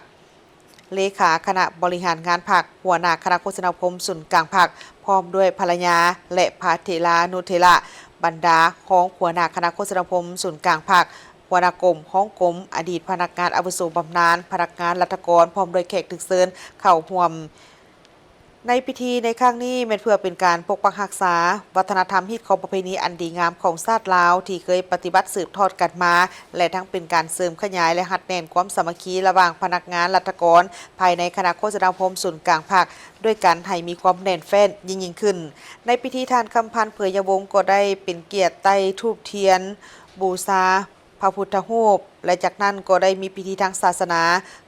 ເລຂາຄະນະບໍລິຫານງານພັກ, ຫົວໜ້າຄະນະໂຄສະນາອົບຮົມສູນກາງພັກ, ພ້ອມດ້ວຍພັນລະຍາ ແລະ ພະເຖລານຸເຖລະ, ບັນດາຮອງຫົວໜ້າຄະນະໂຄສະນາອົບຮົມສູນກາງພັກ, ຫົວໜ້າກົມ, ຮອງກົມ, ອະດີດພະນັກງານອາວຸໂສບຳນານ, ພະນັກງານລັດຖະກອນ, ພ້ອມດ້ວຍແຂກຖືກເຊີນເຂົ້າຮ່ວມ. ໃນພິທີໃນຄັ້ງນີ້ແມ່ນເພື່ອເປັນການປົກປັກຮັກສາວັດທະນະທຳຮີດຄອງປະເພນີອັນດີງາມຂອງຊາດລາວ ທີ່ເຄີຍປະຕິບັດສືບທອດກັນມາ ແລະ ທັງເປັນການເສີມຂະຫຍາຍ ແລະ ຮັດແໜ້ນຄວາມສາມັກຄີລະຫວ່າງພະນັກງານລັດຖະກອນພາຍໃນຄະນະໂຄສະນາອົບຮົມສູນກາງພັກ ດ້ວຍການໃຫ້ມີຄວາມແໜ້ນແຟ້ນຍິ່ງໆຂຶ້ນ. ໃນພິທີ ທ່ານ ຄຳພັນ ເຜີຍຍະວົງ ກໍໄດ້ເປັນກຽດໄຕ້ທູບທຽນບູຊາ ພະພຸດທະຮູບ ແລະ ຈາກນັ້ນກໍໄດ້ມີພິທີທາງສາສະໜາ,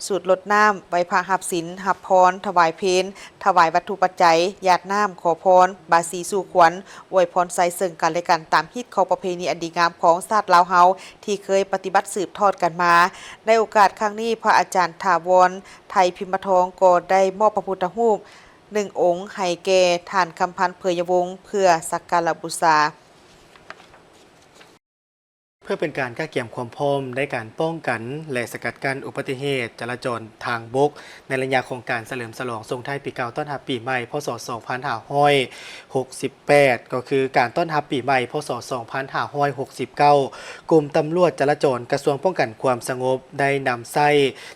ສູດລົດນ້ຳ, ໄຫວ້ພະຮັບສິນ, ຮັບພອນ, ຖວາຍເພນ, ຖວາຍວັດຖຸປັດໄຈ, ຢາດນ້ຳ, ຂໍພອນ, ບາສີສູ່ຂວັນ, ອວຍພອນໄຊເຊິ່ງກັນ ແລະ ກັນ ຕາມຮີດຄອງປະເພນີອັນດີງາມຂອງຊາດລາວເຮົາ ທີ່ເຄີຍປະຕິບັດສືບທອດກັນມາ. ໃນໂອກາດຄັ້ງນີ້, ພະອາຈານຖາວອນ ໄທພິມມະທອງ ກໍໄດ້ມອບພະພຸດທະຮູບໜຶ່ງອົງໃຫ້ແກ່ທ່ານ ຄຳພັນ ເຜີຍຍະວົງ ເພື່ອສັກກາລະບູຊາ. ເພື່ອເປັນການກະກຽມຄວາມພ້ອມໃນການປ້ອງກັນ ແລະ ສະກັດກັ້ນອຸບັດຕິເຫດຈະລາຈອນທາງບົກ ໃນໄລຍະຂອງການສະເຫຼີມສະຫຼອງສົ່ງທ້າຍປີເກົ່າຕ້ອນຮັບປີໃໝ່ ພ.ສ. ສອງພັນຫ້າຮ້ອຍຫົກສິບແປດ ກໍຄືການຕ້ອນຮັບປີໃໝ່ ພ.ສ. ສອງພັນຫ້າຮ້ອຍຫົກສິບເກົ້າ, ກົມຕຳຫຼວດຈະລາຈອນ ກະຊວງປ້ອງກັນຄວາມສະຫງົບ ໄດ້ນຳໃຊ້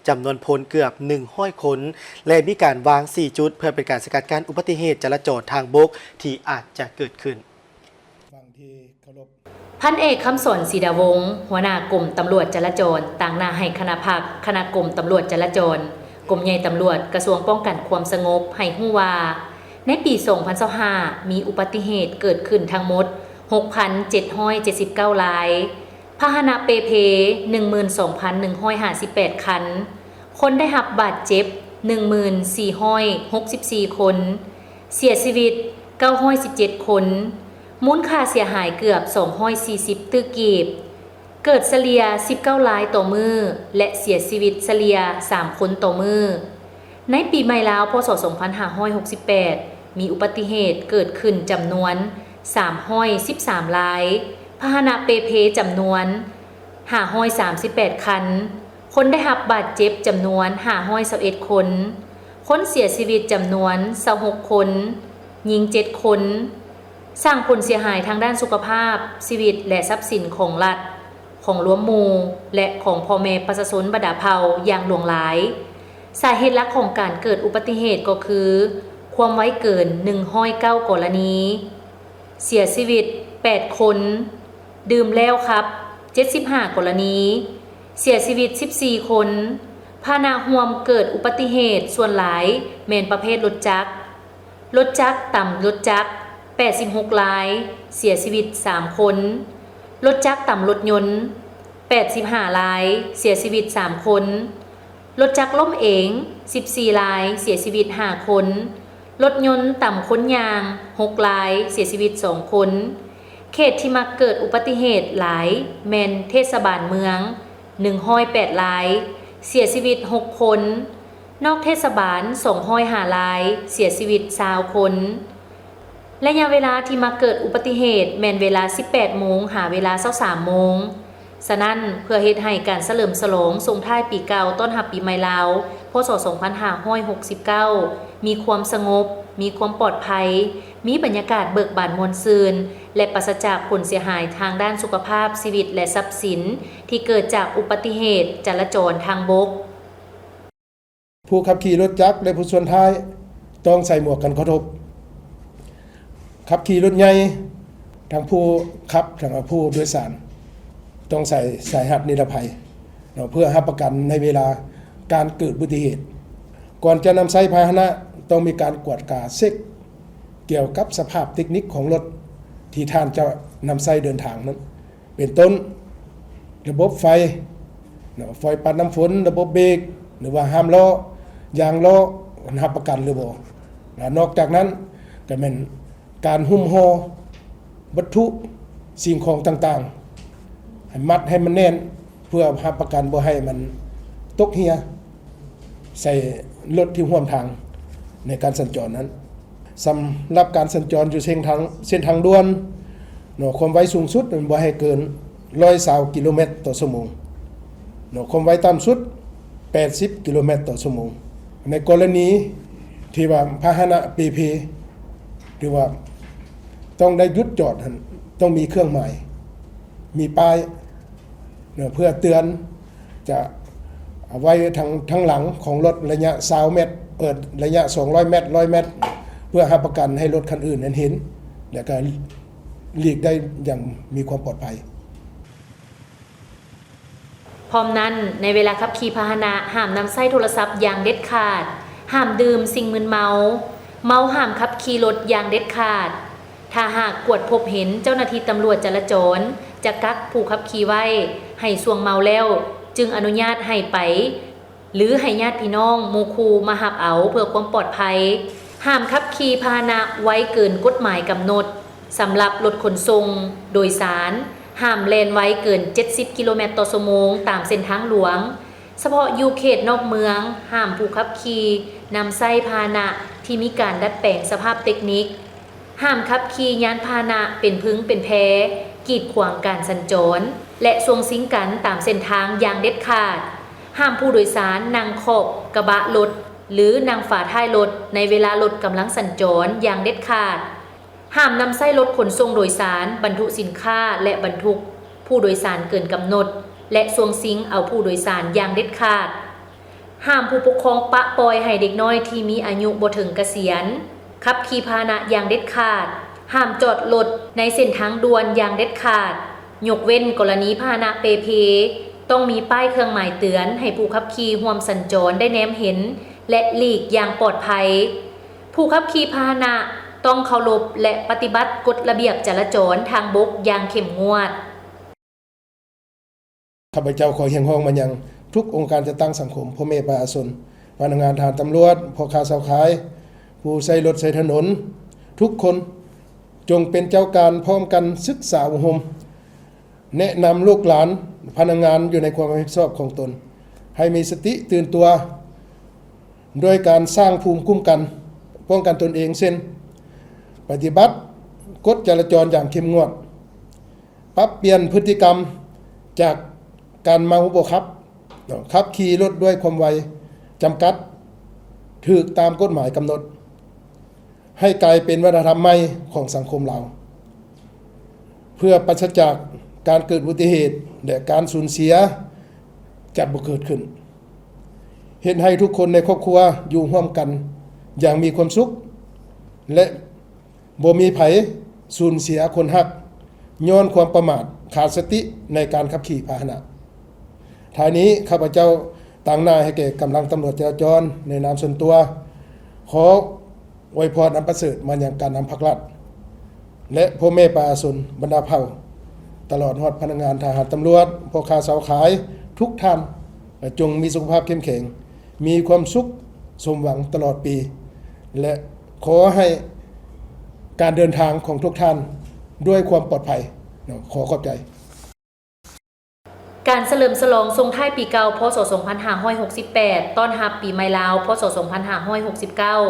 ຈຳນວນພົນເກືອບໜຶ່ງຮ້ອຍຄົນ ແລະ ມີການວາງສີ່ຈຸດ ເພື່ອເປັນການສະກັດກັ້ນອຸບັດຕິເຫດຈະລາຈອນທາງບົກທີ່ອາດຈະເກີດຂຶ້ນ. ຟັງທີ່ເຄົາລົບ. ພັນເອກ ຄຳສອນ ສີດາວົງ ຫົວໜ້າກົມຕຳຫຼວດຈະລາຈອນ ຕາງໜ້າໃຫ້ຄະນະພັກ, ຄະນະກົມຕຳຫຼວດຈະລາຈອນ, ກົມໃຫຍ່ຕຳຫຼວດ, ກະຊວງປ້ອງກັນຄວາມສະຫງົບ ໃຫ້ຮູ້ວ່າ ໃນປີສອງພັນຊາວຫ້າ ມີອຸບັດຕິເຫດເກີດຂຶ້ນທັງໝົດຫົກພັນເຈັດຮ້ອຍເຈັດສິບເກົ້າລາຍ, ພາຫະນະເປ່ເພ ໜຶ່ງໝື່ນສອງພັນໜຶ່ງຮ້ອຍຫ້າສິບແປດຄັນ, ຄົນໄດ້ຮັບບາດເຈັບ ໜຶ່ງໝື່ນສີ່ຮ້ອຍຫົກສິບສີ່ຄົນ, ເສຍຊີວິດ ເກົ້າຮ້ອຍສິບເຈັດຄົນ, ມູນຄ່າເສຍຫາຍເກືອບສອງຮ້ອຍສີ່ສິບຕື້ກີບ, ເກີດສະເລ່ຍສິບເກົ້າລາຍຕໍ່ມື້ ແລະ ເສຍຊີວິດສະເລ່ຍສາມຄົນຕໍ່ມື້. ໃນປີໃໝ່ລາວ ພ.ສ. ສອງພັນຫ້າຮ້ອຍຫົກສິບແປດ ມີອຸບັດຕິເຫດເກີດຂຶ້ນຈຳນວນສາມຮ້ອຍສິບສາມລາຍ, ພາຫະນະເປ່ເພຈຳນວນຫ້າຮ້ອຍສາມສິບແປດຄັນ, ຄົນໄດ້ຮັບບາດເຈັບຈຳນວນຫ້າຮ້ອຍຊາວເອັດຄົນ, ຄົນເສຍຊີວິດຈຳນວນຊາວຫົກຄົນ, ຍິງເຈັດຄົນ, ສ້າງຜົນເສຍຫາຍທາງດ້ານສຸຂະພາບ, ຊີວິດ ແລະ ຊັບສິນຂອງລັດ, ຂອງລວມໝູ່ ແລະ ຂອງພໍ່ແມ່ປະຊາຊົນບັນດາເຜົ່າຢ່າງຫຼວງຫຼາຍ. ສາເຫດຫຼັກຂອງການເກີດອຸບັດຕິເຫດກໍຄື ຄວາມໄວເກີນໜຶ່ງຮ້ອຍເກົ້າກໍລະນີ, ເສຍຊີວິດແປດຄົນ, ດື່ມແລ້ວຂັບເຈັດສິບຫ້າກໍລະນີ, ເສຍຊີວິດສິບສີ່ຄົນ. ພາຫະນະຮ່ວມເກີດອຸບັດຕິເຫດສ່ວນຫຼາຍແມ່ນປະເພດລົດຈັກ, ລົດຈັກຕຳລົດຈັກແປດສິບຫົກລາຍ, ເສຍຊີວິດສາມຄົນ, ລົດຈັກຕຳລົດຍົນແປດສິບຫ້າລາຍ, ເສຍຊີວິດສາມຄົນ, ລົດຈັກລົ້ມເອງສິບສີ່ລາຍ, ເສຍຊີວິດຫ້າຄົນ, ລົດຍົນຕຳຄົນຍ່າງຫົກລາຍ, ເສຍຊີວິດສອງຄົນ. ເຂດທີ່ມັກເກີດອຸບັດຕິເຫດຫຼາຍແມ່ນເທດສະບານເມືອງໜຶ່ງຮ້ອຍແປດລາຍ, ເສຍຊີວິດຫົກຄົນ, ນອກເທດສະບານສອງຮ້ອຍຫ້າລາຍ, ເສຍຊີວິດຊາວຄົນ. ໄລຍະເວລາທີ່ມັກເກີດອຸບັດຕິເຫດແມ່ນເວລາສິບແປດໂມງຫາເວລາຊາວສາມໂມງ. ສະນັ້ນ, ເພື່ອເຮັດໃຫ້ການສະເຫຼີມສະຫຼອງສົ່ງທ້າຍປີເກົ່າຕ້ອນຮັບປີໃໝ່ລາວ ພ.ສ. ສອງພັນຫ້າຮ້ອຍຫົກສິບເກົ້າ ມີຄວາມສະຫງົບ, ມີຄວາມປອດໄພ, ມີບັນຍາກາດເບີກບານມ່ວນຊື່ນ ແລະ ປາສະຈາກຜົນເສຍຫາຍທາງດ້ານສຸຂະພາບ, ຊີວິດ ແລະ ຊັບສິນ ທີ່ເກີດຈາກອຸບັດຕິເຫດຈະລາຈອນທາງບົກ. ຜູ້ຂັບຂີ່ລົດຈັກ ແລະ ຜູ້ຊ້ອນທ້າຍຕ້ອງໃສ່ໝວກກັນກະທົບ. ຂັບຂີ່ລົດໃຫຍ່, ທັງຜູ້ຂັບ ທັງຜູ້ໂດຍສານ ຕ້ອງໃສ່ສາຍຮັດນິລະໄພເນາະ ເພື່ອຮັບປະກັນໃນເວລາການເກີດອຸບັດຕິເຫດ. ກ່ອນຈະນຳໃຊ້ພາຫະນະ ຕ້ອງມີການກວດກາເຊັກກ່ຽວກັບສະພາບເຕັກນິກຂອງລົດທີ່ທ່ານຈະນຳໃຊ້ເດີນທາງນັ້ນ. ເປັນຕົ້ນ ລະບົບໄຟເນາະ, ໄຟປັດນ້ຳຝົນ, ລະບົບເບກ ຫຼືວ່າຫ້າມລໍ້, ຢາງລໍ້ ຮັບປະກັນຫຼືບໍ່. ແລະ ນອກຈາກນັ້ນກໍແມ່ນການຫຸ້ມຫໍ່ວັດຖຸສິ່ງຂອງຕ່າງໆ ໃຫ້ມັດໃຫ້ມັນແໜ້ນ ເພື່ອຮັບປະກັນບໍ່ໃຫ້ມັນຕົກເຮ່ຍໃສ່ລົດທີ່ຮ່ວມທາງໃນການສັນຈອນນັ້ນ. ສຳລັບການສັນຈອນຢູ່ເສັ້ນທາງ, ເສັ້ນທາງດ່ວນເນາະ, ຄວາມໄວສູງສຸດແມ່ນບໍ່ໃຫ້ເກີນຮ້ອຍຊາວກິໂລແມັດຕໍ່ຊົ່ວໂມງເນາະ, ຄວາມໄວຕ່ຳສຸດແປດສິບກິໂລແມັດຕໍ່ຊົ່ວໂມງ. ໃນກໍລະນີທີ່ວ່າພາຫະນະເປ່ເພ ຫຼືວ່າຕ້ອງໄດ້ຢຸດຈອດຫັ້ນ ຕ້ອງມີເຄື່ອງໝາຍ, ມີປ້າຍເນາະ ເພື່ອເຕືອນ ຈະເອົາໄວ້ທາງ, ທາງຫຼັງຂອງລົດໄລຍະຊາວແມັດ, ເອີ ໄລຍະສອງຮ້ອຍແມັດ, ຮ້ອຍແມັດ ເພື່ອຮັບປະກັນໃຫ້ລົດຄັນອື່ນນັ້ນເຫັນ ແລະ ກໍຫຼີກໄດ້ຢ່າງມີຄວາມປອດໄພ. ພ້ອມນັ້ນ, ໃນເວລາຂັບຂີ່ພາຫະນະ ຫ້າມນຳໃຊ້ໂທລະສັບຢ່າງເດັດຂາດ, ຫ້າມດື່ມສິ່ງມຶນເມົາ, ເມົາຫ້າມຂັບຂີ່ລົດຢ່າງເດັດຂາດ. ຖ້າຫາກກວດພົບເຫັນ, ເຈົ້າໜ້າທີ່ຕຳຫຼວດຈະລາຈອນຈະກັກຜູ້ຂັບຂີ່ໄວ້ໃຫ້ຊ່ວງເມົາແລ້ວ ຈຶ່ງອະນຸຍາດໃຫ້ໄປ ຫຼື ໃຫ້ຍາດພີ່ນ້ອງ, ໝູ່ຄູ່ມາຮັບເອົາເພື່ອຄວາມປອດໄພ. ຫ້າມຂັບຂີ່ພາຫະນະໄວເກີນກົດໝາຍກຳນົດ. ສຳລັບລົດຂົນສົ່ງໂດຍສານ, ຫ້າມແລ່ນໄວເກີນເຈັດສິບກິໂລແມັດຕໍ່ຊົ່ວໂມງຕາມເສັ້ນທາງຫຼວງ. ສະເພາະຢູ່ເຂດນອກເມືອງ, ຫ້າມຜູ້ຂັບຂີ່ນຳໃຊ້ພາຫະນະທີ່ມີການດັດແປງສະພາບເຕັກນິກ. ຫ້າມຂັບຂີ່ຍານພາຫະນະເປັນພຶງເປັນແພ ກີດຂວາງການສັນຈອນ ແລະ ຊ່ວງຊິງກັນຕາມເສັ້ນທາງຢ່າງເດັດຂາດ. ຫ້າມຜູ້ໂດຍສານນັ່ງຂອບກະບະລົດ ຫຼື ນັ່ງຝາທ້າຍລົດໃນເວລາລົດກຳລັງສັນຈອນຢ່າງເດັດຂາດ. ຫ້າມນຳໃຊ້ລົດຂົນສົ່ງໂດຍສານບັນທຸສິນຄ້າ ແລະ ບັນທຸກຜູ້ໂດຍສານເກີນກຳນົດ ແລະ ຊ່ວງຊິງເອົາຜູ້ໂດຍສານຢ່າງເດັດຂາດ. ຫ້າມຜູ້ປົກຄອງປະປ່ອຍໃຫ້ເດັກນ້ອຍທີ່ມີອາຍຸບໍ່ເຖິງກະສຽນຂັບຂີ່ພາຫະນະຢ່າງເດັດຂາດ. ຫ້າມຈອດລົດໃນເສັ້ນທາງດ່ວນຢ່າງເດັດຂາດ, ຍົກເວັ້ນກໍລະນີພາຫະນະເປ່ເພ. ຕ້ອງມີປ້າຍເຄື່ອງໝາຍເຕືອນໃຫ້ຜູ້ຂັບຂີ່ຮ່ວມສັນຈອນໄດ້ແນມເຫັນ ແລະ ຫຼີກຢ່າງປອດໄພ. ຜູ້ຂັບຂີ່ພາຫະນະຕ້ອງເຄົາລົບ ແລະ ປະຕິບັດກົດລະບຽບຈະລາຈອນທາງບົກຢ່າງເຂັ້ມງວດ. ຂ້າພະເຈົ້າຂໍຮຽກຮ້ອງມາຍັງທຸກອົງການຈັດຕັ້ງສັງຄົມ, ພໍ່ແມ່ປະຊາຊົນ, ພະນັກງານ, ທະຫານ, ຕຳຫຼວດ, ພໍ່ຄ້າຊາວຂາຍ, ຜູ້ໃຊ້ລົດໃຊ້ຖະໜົນ, ທຸກຄົນຈົ່ງເປັນເຈົ້າການພ້ອມກັນສຶກສາອົບຮົມ ແນະນຳລູກຫຼານພະນັກງານຢູ່ໃນຄວາມຮັບຜິດຊອບຂອງຕົນ ໃຫ້ມີສະຕິຕື່ນຕົວ ໂດຍການສ້າງພູມຄຸ້ມກັນປ້ອງກັນຕົນເອງ ເຊັ່ນ ປະຕິບັດກົດຈະລາຈອນຢ່າງເຂັ້ມງວດ, ປັບປ່ຽນພຶດຕິກຳຈາກການເມົາບໍ່ຂັບ, ຂັບຂີ່ລົດດ້ວຍຄວາມໄວຈຳກັດ ຖືກຕາມກົດໝາຍກຳນົດ. ໃຫ້ກາຍເປັນວັດທະນະທຳໃໝ່ຂອງສັງຄົມລາວ ເພື່ອປາສະຈາກການເກີດອຸບັດຕິເຫດ ແລະ ການສູນເສຍຈະບໍ່ເກີດຂຶ້ນ, ເຮັດໃຫ້ທຸກຄົນໃນຄອບຄົວຢູ່ຮ່ວມກັນຢ່າງມີຄວາມສຸກ ແລະ ບໍ່ມີໃຜສູນເສຍຄົນຮັກ ຍ້ອນຄວາມປະໝາດຂາດສະຕິໃນການຂັບຂີ່ພາຫະນະ. ທ້າຍນີ້ ຂ້າພະເຈົ້າຕາງໜ້າໃຫ້ແກ່ກຳລັງຕຳຫຼວດຈະລາຈອນໃນນາມສ່ວນຕົວ ຂໍອວຍພອນອັນປະເສີດມາຍັງການນຳພັກລັດ ແລະ ພໍ່ແມ່ປະຊາຊົນບັນດາເຜົ່າ ຕະຫຼອດຮອດພະນັກງານທະຫານຕຳຫຼວດ ພໍ່ຄ້າຊາວຂາຍທຸກທ່ານ ຈົ່ງມີສຸຂະພາບເຂັ້ມແຂງ ມີຄວາມສຸກສົມຫວັງຕະຫຼອດປີ ແລະ ຂໍໃຫ້ການເດີນທາງຂອງທຸກທ່ານດ້ວຍຄວາມປອດໄພເນາະ. ຂໍຂອບໃຈ. ການສະເຫຼີມສະຫຼອງສົ່ງທ້າຍປີເກົ່າ ພ.ສ. ສອງພັນຫ້າຮ້ອຍຫົກສິບແປດ ຕ້ອນຮັບປີໃໝ່ລາວ ພ.ສ. ສອງພັນຫ້າຮ້ອຍຫົກສິບເກົ້າ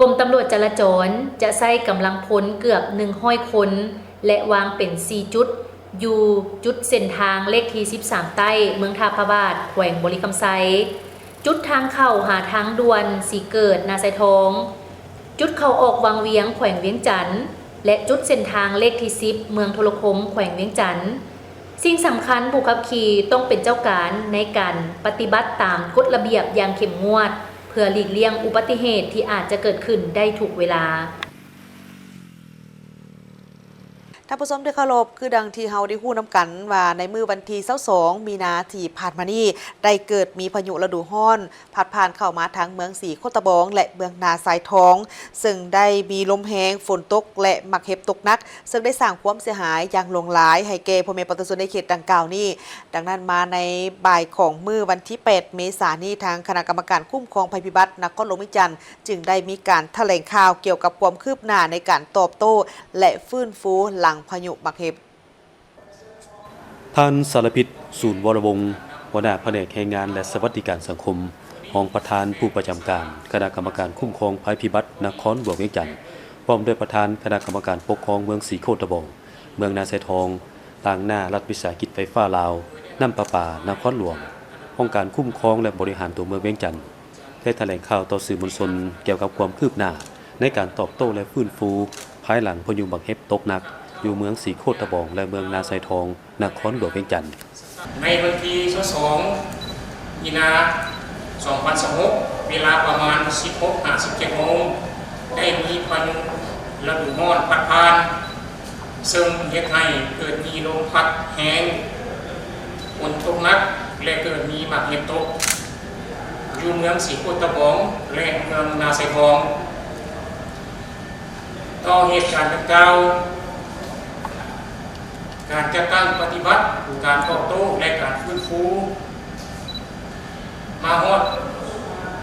ກົມຕຳຫຼວດຈະລາຈອນຈະໃຊ້ກຳລັງພົນເກືອບໜຶ່ງຮ້ອຍຄົນ ແລະ ວາງເປັນສີ່ຈຸດ ຢູ່ຈຸດເສັ້ນທາງເລກທີສິບສາມໃຕ້ ເມືອງທ່າພະບາດ ແຂວງບໍລິຄຳໄຊ, ຈຸດທາງເຂົ້າຫາທາງດ່ວນສີເກີດ ນາຊາຍທອງ, ຈຸດເຂົ້າອອກວັງວຽງ ແຂວງວຽງຈັນ ແລະ ຈຸດເສັ້ນທາງເລກທີສິບ ເມືອງໂທລະຄົມ ແຂວງວຽງຈັນ. ສິ່ງສຳຄັນ ຜູ້ຂັບຂີ່ຕ້ອງເປັນເຈົ້າການໃນການປະຕິບັດຕາມກົດລະບຽບຢ່າງເຂັ້ມງວດ ເພື່ອຫຼີກລ່ຽງອຸບັດຕິເຫດທີ່ອາດຈະເກີດຂຶ້ນໄດ້ທຸກເວລາ. ທ່ານຜູ້ຊົມທີ່ເຄົາລົບ, ຄືດັ່ງທີ່ເຮົາໄດ້ຮູ້ນຳກັນວ່າ ໃນມື້ວັນທີຊາວສອງ ມີນາທີ່ຜ່ານມານີ້ ໄດ້ເກີດມີພາຍຸລະດູຮ້ອນ ພັດຜ່ານເຂົ້າມາທາງເມືອງສີໂຄດຕະບອງ ແລະ ເມືອງນາຊາຍທອງ, ເຊິ່ງໄດ້ມີລົມແຮງ, ຝົນຕົກ ແລະ ໝາກເຫັບຕົກໜັກ, ເຊິ່ງໄດ້ສ້າງຄວາມເສຍຫາຍຢ່າງຫຼວງຫຼາຍໃຫ້ແກ່ພໍ່ແມ່ປະຊາຊົນໃນເຂດດັ່ງກ່າວນີ້. ດັ່ງນັ້ນ, ມາໃນບ່າຍຂອງມື້ວັນທີແປດ ເມສານີ້, ທາງຄະນະກຳມະການຄຸ້ມຄອງໄພພິບັດນະຄອນຫຼວງວຽງຈັນ ຈຶ່ງໄດ້ມີການຖະແຫຼງຂ່າວກ່ຽວກັບຄວາມຄືບໜ້າໃນການຕອບໂຕ້ ແລະ ຟື້ນຟູຫຼັງພາຍຸໝາກເຫັບ. ທ່ານ ສາລະພິດ ສູນວໍລະວົງ ຫົວໜ້າພະແນກແຮງງານ ແລະ ສະຫວັດດີການສັງຄົມ, ຮອງປະທານຜູ້ປະຈຳການຄະນະກຳມະການຄຸ້ມຄອງໄພພິບັດນະຄອນຫຼວງວຽງຈັນ, ພ້ອມດ້ວຍປະທານຄະນະກຳມະການປົກຄອງເມືອງສີໂຄດຕະບອງ, ເມືອງນາຊາຍທອງ, ຕາງໜ້າລັດວິສາຫະກິດໄຟຟ້າລາວ, ນ້ຳປະປານະຄອນຫຼວງ, ຫ້ອງການຄຸ້ມຄອງ ແລະ ບໍລິຫານຕົວເມືອງວຽງຈັນ ໄດ້ຖະແຫຼງຂ່າວຕໍ່ສື່ມວນຊົນກ່ຽວກັບຄວາມຄືບໜ້າໃນການຕອບໂຕ້ ແລະ ຟື້ນຟູພາຍຫຼັງພາຍຸໝາກເຫັບຕົກໜັກຢູ່ເມືອງສີໂຄດຕະບອງ ແລະ ເມືອງນາຊາຍທອງ ນະຄອນຫຼວງວຽງຈັນ. ໃນວັນທີຊາວສອງ ມີນາ ສອງພັນຊາວຫົກ ເວລາປະມານ ສິບຫົກ ຫາ ສິບເຈັດ ໂມງ ໄດ້ມີພາຍຸລະດູຮ້ອນພັດຜ່ານ ເຊິ່ງເຮັດໃຫ້ເກີດມີລົມພັດແຮງ, ຝົນຕົກໜັກ ແລະ ເກີດມີໝາກເຫັບຕົກ ຢູ່ເມືອງສີໂຄດຕະບອງ ແລະ ເມືອງນາຊາຍທອງ. ຕໍ່ເຫດການດັ່ງກ່າວ, ການຈັດຕັ້ງປະຕິບັດການຕອບໂຕ້ ແລະ ການຟື້ນຟູ ມາຮອດ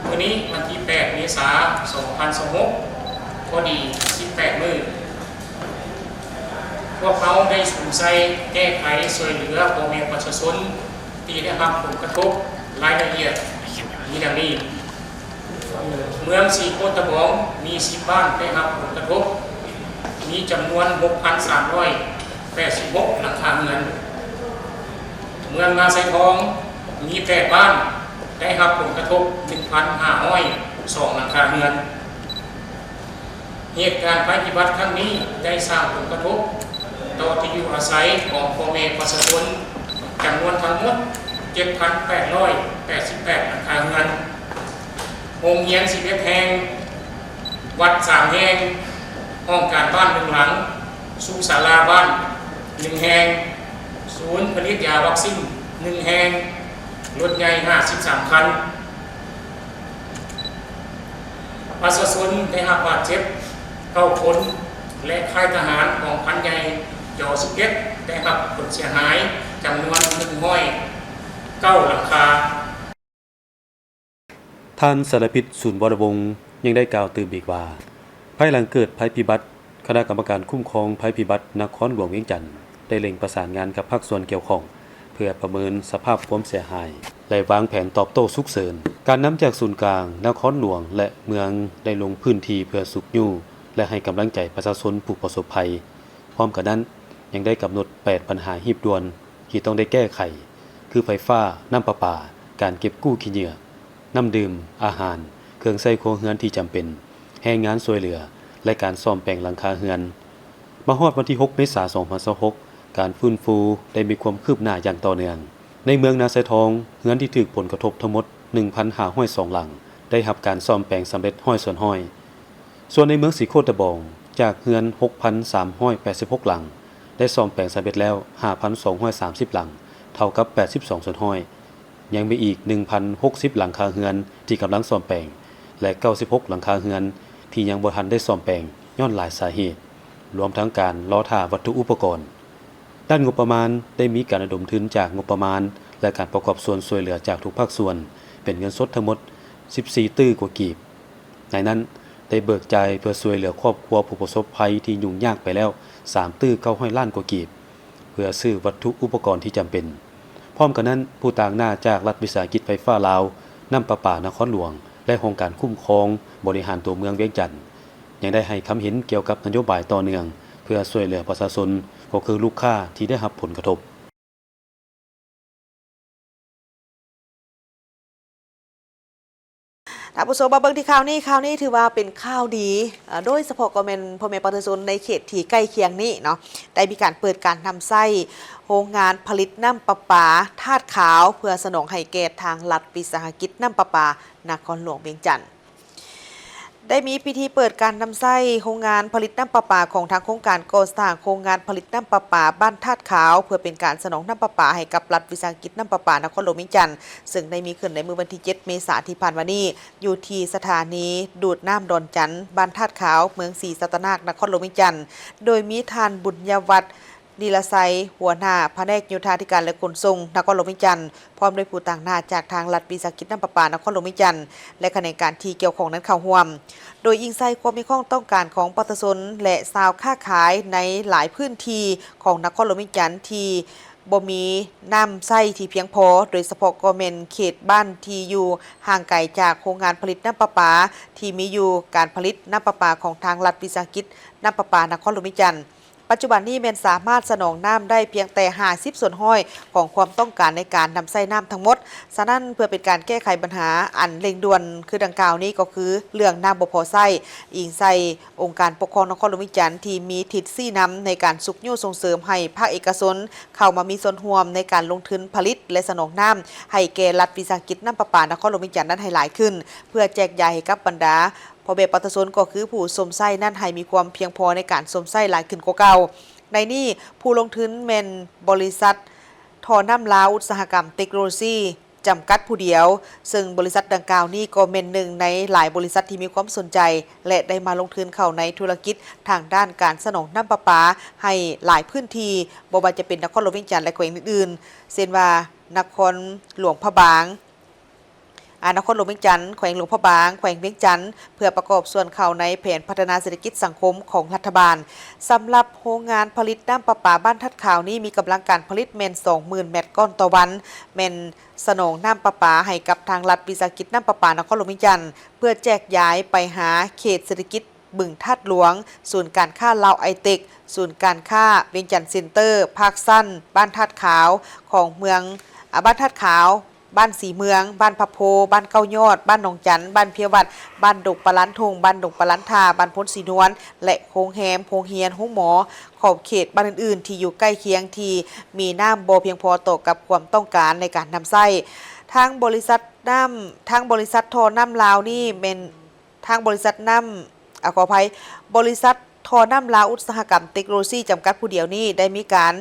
ມື້ນີ້ ວັນທີແປດ ເມສາ ສອງພັນຊາວຫົກ ພໍດີ ສິບແປດ ມື້. ພວກເຮົາໄດ້ສຸມໃສ່ແກ້ໄຂຊ່ວຍເຫຼືອພໍ່ແມ່ປະຊາຊົນທີ່ໄດ້ຮັບຜົນກະທົບ. ລາຍລະອຽດມີດັ່ງນີ້. ເມືອງສີໂຄດຕະບອງມີ ສິບ ບ້ານໄດ້ຮັບຜົນກະທົບ, ມີຈຳນວນ ຫົກພັນສາມຮ້ອຍແປດສິບຫົກ ຫຼັງຄາເຮືອນ. ເມືອງນາຊາຍທອງມີ ແປດ ບ້ານໄດ້ຮັບຜົນກະທົບ, ໜຶ່ງພັນຫ້າຮ້ອຍສອງ ຫຼັງຄາເຮືອນ. ເຫດການໄພພິບັດຄັ້ງນີ້ໄດ້ສ້າງຜົນກະທົບຕໍ່ທີ່ຢູ່ອາໄສຂອງພໍ່ແມ່ປະຊາຊົນ ຈຳນວນທັງໝົດ ເຈັດພັນແປດຮ້ອຍແປດສິບແປດ ຫຼັງຄາເຮືອນ, ໂຮງຮຽນ ສິບເອັດ ແຫ່ງ, ວັດ ສາມ ແຫ່ງ, ຫ້ອງການບ້ານ ໜຶ່ງ ຫຼັງ, ສຸສາລາບ້ານ ໜຶ່ງ ແຫ່ງ, ສູນຜະລິດຢາວັກຊິນ ໜຶ່ງ ແຫ່ງ, ລົດໃຫຍ່ ຫ້າສິບສາມ ຄັນ. ປະຊາຊົນໄດ້ຮັບບາດເຈັບ ເກົ້າ ຄົນ ແລະ ຄ້າຍທະຫານກອງພັນໃຫຍ່ ຈອ ສິບເອັດ ໄດ້ຮັບຜົນເສຍຫາຍ ຈຳນວນ ໜຶ່ງຮ້ອຍເກົ້າ ຫຼັງຄາ. ທ່ານ ສາລະພິດ ສູນວໍລະວົງ ຍັງໄດ້ກ່າວຕື່ມອີກວ່າ, ພາຍຫຼັງເກີດໄພພິບັດ, ຄະນະກຳມະການຄຸ້ມຄອງໄພພິບັດນະຄອນຫຼວງວຽງຈັນ ໄດ້ເລັ່ງປະສານງານກັບພາກສ່ວນກ່ຽວຂ້ອງ ເພື່ອປະເມີນສະພາບຄວາມເສຍຫາຍ ແລະ ວາງແຜນຕອບໂຕ້ສຸກເສີນ. ການນຳຈາກສູນກາງນະຄອນຫຼວງ ແລະ ເມືອງ ໄດ້ລົງພື້ນທີ່ເພື່ອຊຸກຍູ້ ແລະ ໃຫ້ກຳລັງໃຈປະຊາຊົນຜູ້ປະສົບໄພ. ພ້ອມກັນນັ້ນ, ຍັງໄດ້ກຳນົດແປດບັນຫາຮີບດ່ວນທີ່ຕ້ອງໄດ້ແກ້ໄຂ ຄື ໄຟຟ້າ, ນ້ຳປະປາ, ການເກັບກູ້ຂີ້ເຫຍື້ອ, ນ້ຳດື່ມ, ອາຫານ, ເຄື່ອງໃຊ້ຄົວເຮືອນທີ່ຈຳເປັນ, ແຮງງານຊ່ວຍເຫຼືອ ແລະ ການສ້ອມແປງຫຼັງຄາເຮືອນ. ມາຮອດວັນທີຫົກ ເມສາ ສອງພັນຊາວຫົກ ການຟື້ນຟູໄດ້ມີຄວາມຄືບໜ້າຢ່າງຕໍ່ເນື່ອງ. ໃນເມືອງນາຊາຍທອງ, ເຮືອນທີ່ຖືກຜົນກະທົບທັງໝົດ ໜຶ່ງພັນຫ້າຮ້ອຍສອງ ຫຼັງ ໄດ້ຮັບການສ້ອມແປງສຳເລັດຮ້ອຍສ່ວນຮ້ອຍ. ສ່ວນໃນເມືອງສີໂຄດຕະບອງ, ຈາກເຮືອນ ຫົກພັນສາມຮ້ອຍແປດສິບຫົກ ຫຼັງ ໄດ້ສ້ອມແປງສຳເລັດແລ້ວ ຫ້າພັນສອງຮ້ອຍສາມສິບ ຫຼັງ, ເທົ່າກັບ ແປດສິບສອງສ່ວນຮ້ອຍ. ຍັງມີອີກ ໜຶ່ງພັນຫົກສິບ ຫຼັງຄາເຮືອນທີ່ກຳລັງສ້ອມແປງ ແລະ ເກົ້າສິບຫົກ ຫຼັງຄາເຮືອນທີ່ຍັງບໍ່ທັນໄດ້ສ້ອມແປງ ຍ້ອນຫຼາຍສາເຫດ, ລວມທັງການລໍຖ້າວັດຖຸອຸປະກອນ. ດ້ານງົບປະມານ, ໄດ້ມີການລະດົມທຶນຈາກງົບປະມານ ແລະ ການປະກອບສ່ວນຊ່ວຍເຫຼືອຈາກທຸກພາກສ່ວນ ເປັນເງິນສົດທັງໝົດ ສິບສີ່ຕື້ກວ່າກີບ. ໃນນັ້ນ, ໄດ້ເບີກຈ່າຍເພື່ອຊ່ວຍເຫຼືອຄອບຄົວຜູ້ປະສົບໄພທີ່ຫຍຸ້ງຍາກໄປແລ້ວ ສາມຕື້ເກົ້າຮ້ອຍລ້ານກວ່າກີບ ເພື່ອຊື້ວັດຖຸອຸປະກອນທີ່ຈຳເປັນ. ພ້ອມກັນນັ້ນ, ຜູ້ຕາງໜ້າຈາກລັດວິສາຫະກິດໄຟຟ້າລາວ, ນ້ຳປະປານະຄອນຫຼວງ ແລະ ຫ້ອງການຄຸ້ມຄອງບໍລິຫານຕົວເມືອງວຽງຈັນ ຍັງໄດ້ໃຫ້ຄຳເຫັນກ່ຽວກັບນະໂຍບາຍຕໍ່ເນື່ອງ ເພື່ອຊ່ວຍເຫຼືອປະຊາຊົນ ກໍຄືລູກຄ້າທີ່ໄດ້ຮັບຜົນກະທົບ. ທ່ານຜູ້ຊົມ ມາເບິ່ງທີ່ຂ່າວນີ້. ຂ່າວນີ້ຖືວ່າເປັນຂ່າວດີ, ເອີ ໂດຍສະເພາະກໍແມ່ນພໍ່ແມ່ປະຊາຊົນໃນເຂດທີ່ໃກ້ຄຽງນີ້ເນາະ, ໄດ້ມີການເປີດການນຳໃຊ້ໂຮງງານຜະລິດນ້ຳປະປາທາດຂາວ ເພື່ອສະໜອງໃຫ້ແກ່ທາງລັດວິສາຫະກິດນ້ຳປະປານະຄອນຫຼວງວຽງຈັນ. ໄດ້ມີພິທີເປີດການນຳໃຊ້ໂຮງງານຜະລິດນ້ຳປະປາຂອງທາງໂຄງການກໍ່ສ້າງໂຮງງານຜະລິດນ້ຳປະປາບ້ານທາດຂາວ ເພື່ອເປັນການສະໜອງນ້ຳປະປາໃຫ້ກັບລັດວິສາຫະກິດນ້ຳປະປານະຄອນຫຼວງວຽງຈັນ, ເຊິ່ງໄດ້ມີຂຶ້ນໃນມື້ວັນທີເຈັດ ເມສາທີ່ຜ່ານມານີ້ ຢູ່ທີ່ສະຖານີດູດນ້ຳດອນຈັນ ບ້ານທາດຂາວ ເມືອງສີສັດຕະນາກ ນະຄອນຫຼວງວຽງຈັນ, ໂດຍມີທ່ານ ບຸນຍະວັດ ນີລະໄຊ ຫົວໜ້າພະແນກໂຍທາທິການ ແລະ ຂົນສົ່ງນະຄອນຫຼວງວຽງຈັນ ພ້ອມດ້ວຍຜູ້ຕາງໜ້າຈາກທາງລັດວິສາຫະກິດນ້ຳປະປານະຄອນຫຼວງວຽງຈັນ ແລະ ຂະແໜງການທີ່ກ່ຽວຂ້ອງນັ້ນເຂົ້າຮ່ວມ. ໂດຍອີງໃສ່ຄວາມຮຽກຮ້ອງຕ້ອງການຂອງປະຊາຊົນ ແລະ ຊາວຄ້າຂາຍໃນຫຼາຍພື້ນທີ່ຂອງນະຄອນຫຼວງວຽງຈັນ ທີ່ບໍ່ມີນ້ຳໃຊ້ທີ່ພຽງພໍ, ໂດຍສະເພາະກໍແມ່ນເຂດບ້ານທີ່ຢູ່ຫ່າງໄກຈາກໂຮງງານຜະລິດນ້ຳປະປາທີ່ມີຢູ່, ການຜະລິດນ້ຳປະປາຂອງທາງລັດວິສາຫະກິດນ້ຳປະປານະຄອນຫຼວງວຽງຈັນ ປັດຈຸບັນນີ້ແມ່ນສາມາດສະໜອງນ້ຳໄດ້ພຽງແຕ່ຫ້າສິບສ່ວນຮ້ອຍຂອງຄວາມຕ້ອງການໃນການນຳໃຊ້ນ້ຳທັງໝົດ. ສະນັ້ນ, ເພື່ອເປັນການແກ້ໄຂບັນຫາອັນເລັ່ງດ່ວນຄືດັ່ງກ່າວນີ້ ກໍຄືເລື່ອງນ້ຳບໍ່ພໍໃຊ້, ອີງໃສ່ອົງການປົກຄອງນະຄອນຫຼວງວຽງຈັນ ທີ່ມີທິດຊີ້ນຳໃນການຊຸກຍູ້ສົ່ງເສີມໃຫ້ພາກເອກະຊົນເຂົ້າມາມີສ່ວນຮ່ວມໃນການລົງທຶນຜະລິດ ແລະ ສະໜອງນ້ຳໃຫ້ແກ່ລັດວິສາຫະກິດນ້ຳປະປານະຄອນຫຼວງວຽງຈັນນັ້ນໃຫ້ຫຼາຍຂຶ້ນ, ເພື່ອແຈກຢາຍໃຫ້ກັບບັນດາ ພໍ່ແມ່ປະຊາຊົນກໍຄືຜູ້ຊົມໃຊ້ນັ້ນໃຫ້ມີຄວາມພຽງພໍໃນການຊົມໃຊ້ຫຼາຍຂຶ້ນກວ່າເກົ່າ. ໃນນີ້, ຜູ້ລົງທຶນແມ່ນບໍລິສັດທໍ່ນ້ຳລາວອຸດສາຫະກຳເຕັກໂນໂລຊີຈຳກັດຜູ້ດຽວ, ເຊິ່ງບໍລິສັດດັ່ງກ່າວນີ້ກໍແມ່ນໜຶ່ງໃນຫຼາຍບໍລິສັດທີ່ມີຄວາມສົນໃຈ ແລະ ໄດ້ມາລົງທຶນເຂົ້າໃນທຸລະກິດທາງດ້ານການສະໜອງນ້ຳປະປາໃຫ້ຫຼາຍພື້ນທີ່, ບໍ່ວ່າຈະເປັນນະຄອນຫຼວງວຽງຈັນ ແລະ ແຂວງອື່ນໆ ເຊັ່ນວ່າ ນະຄອນຫຼວງພະບາງ, ອາ ນະຄອນຫຼວງວຽງຈັນ, ແຂວງຫຼວງພະບາງ, ແຂວງວຽງຈັນ, ເພື່ອປະກອບສ່ວນເຂົ້າໃນແຜນພັດທະນາເສດຖະກິດສັງຄົມຂອງລັດຖະບານ. ສຳລັບໂຮງງານຜະລິດນ້ຳປະປາບ້ານທາດຂາວນີ້ ມີກຳລັງການຜະລິດແມ່ນສອງໝື່ນແມັດກ້ອນຕໍ່ວັນ, ແມ່ນສະໜອງນ້ຳປະປາໃຫ້ກັບທາງລັດວິສາຫະກິດນ້ຳປະປານະຄອນຫຼວງວຽງຈັນ ເພື່ອແຈກຢາຍໄປຫາເຂດເສດຖະກິດ ບຶງທາດຫຼວງ, ສູນການຄ້າລາວໄອເຕັກ, ສູນການຄ້າວຽງຈັນເຊັນເຕີ, ພາກຊັ້ນ, ບ້ານທາດຂາວ, ຂອງເມືອງ, ອາ, ບ້ານທາດຂາວ, ບ້ານສີເມືອງ, ບ້ານພະໂພ, ບ້ານເກົ້າຍອດ, ບ້ານໜອງຈັນ, ບ້ານເພຍວັດ, ບ້ານດົງປາລານທຸ່ງ, ບ້ານດົງປາລານທາ, ບ້ານໂພນສີນວນ ແລະ ໂຮງແຮມ, ໂຮງຮຽນ, ໂຮງໝໍ, ຂອບເຂດບ້ານອື່ນໆ ທີ່ຢູ່ໃກ້ຄຽງ ທີ່ມີນ້ຳບໍ່ພຽງພໍຕໍ່ກັບຄວາມຕ້ອງການໃນການນຳໃຊ້. ທາງບໍລິສັດນ້ຳ, ທາງບໍລິສັດທໍ່ນ້ຳລາວນີ້ແມ່ນ ທາງບໍລິສັດນ້ຳ, ອາ, ຂໍອະໄພ, ບໍລິສັດທໍ່ນ້ຳລາວອຸດສາຫະກຳເຕັກໂນໂລຊີຈຳກັດຜູ້ດຽວນີ້ ໄດ້ມີການ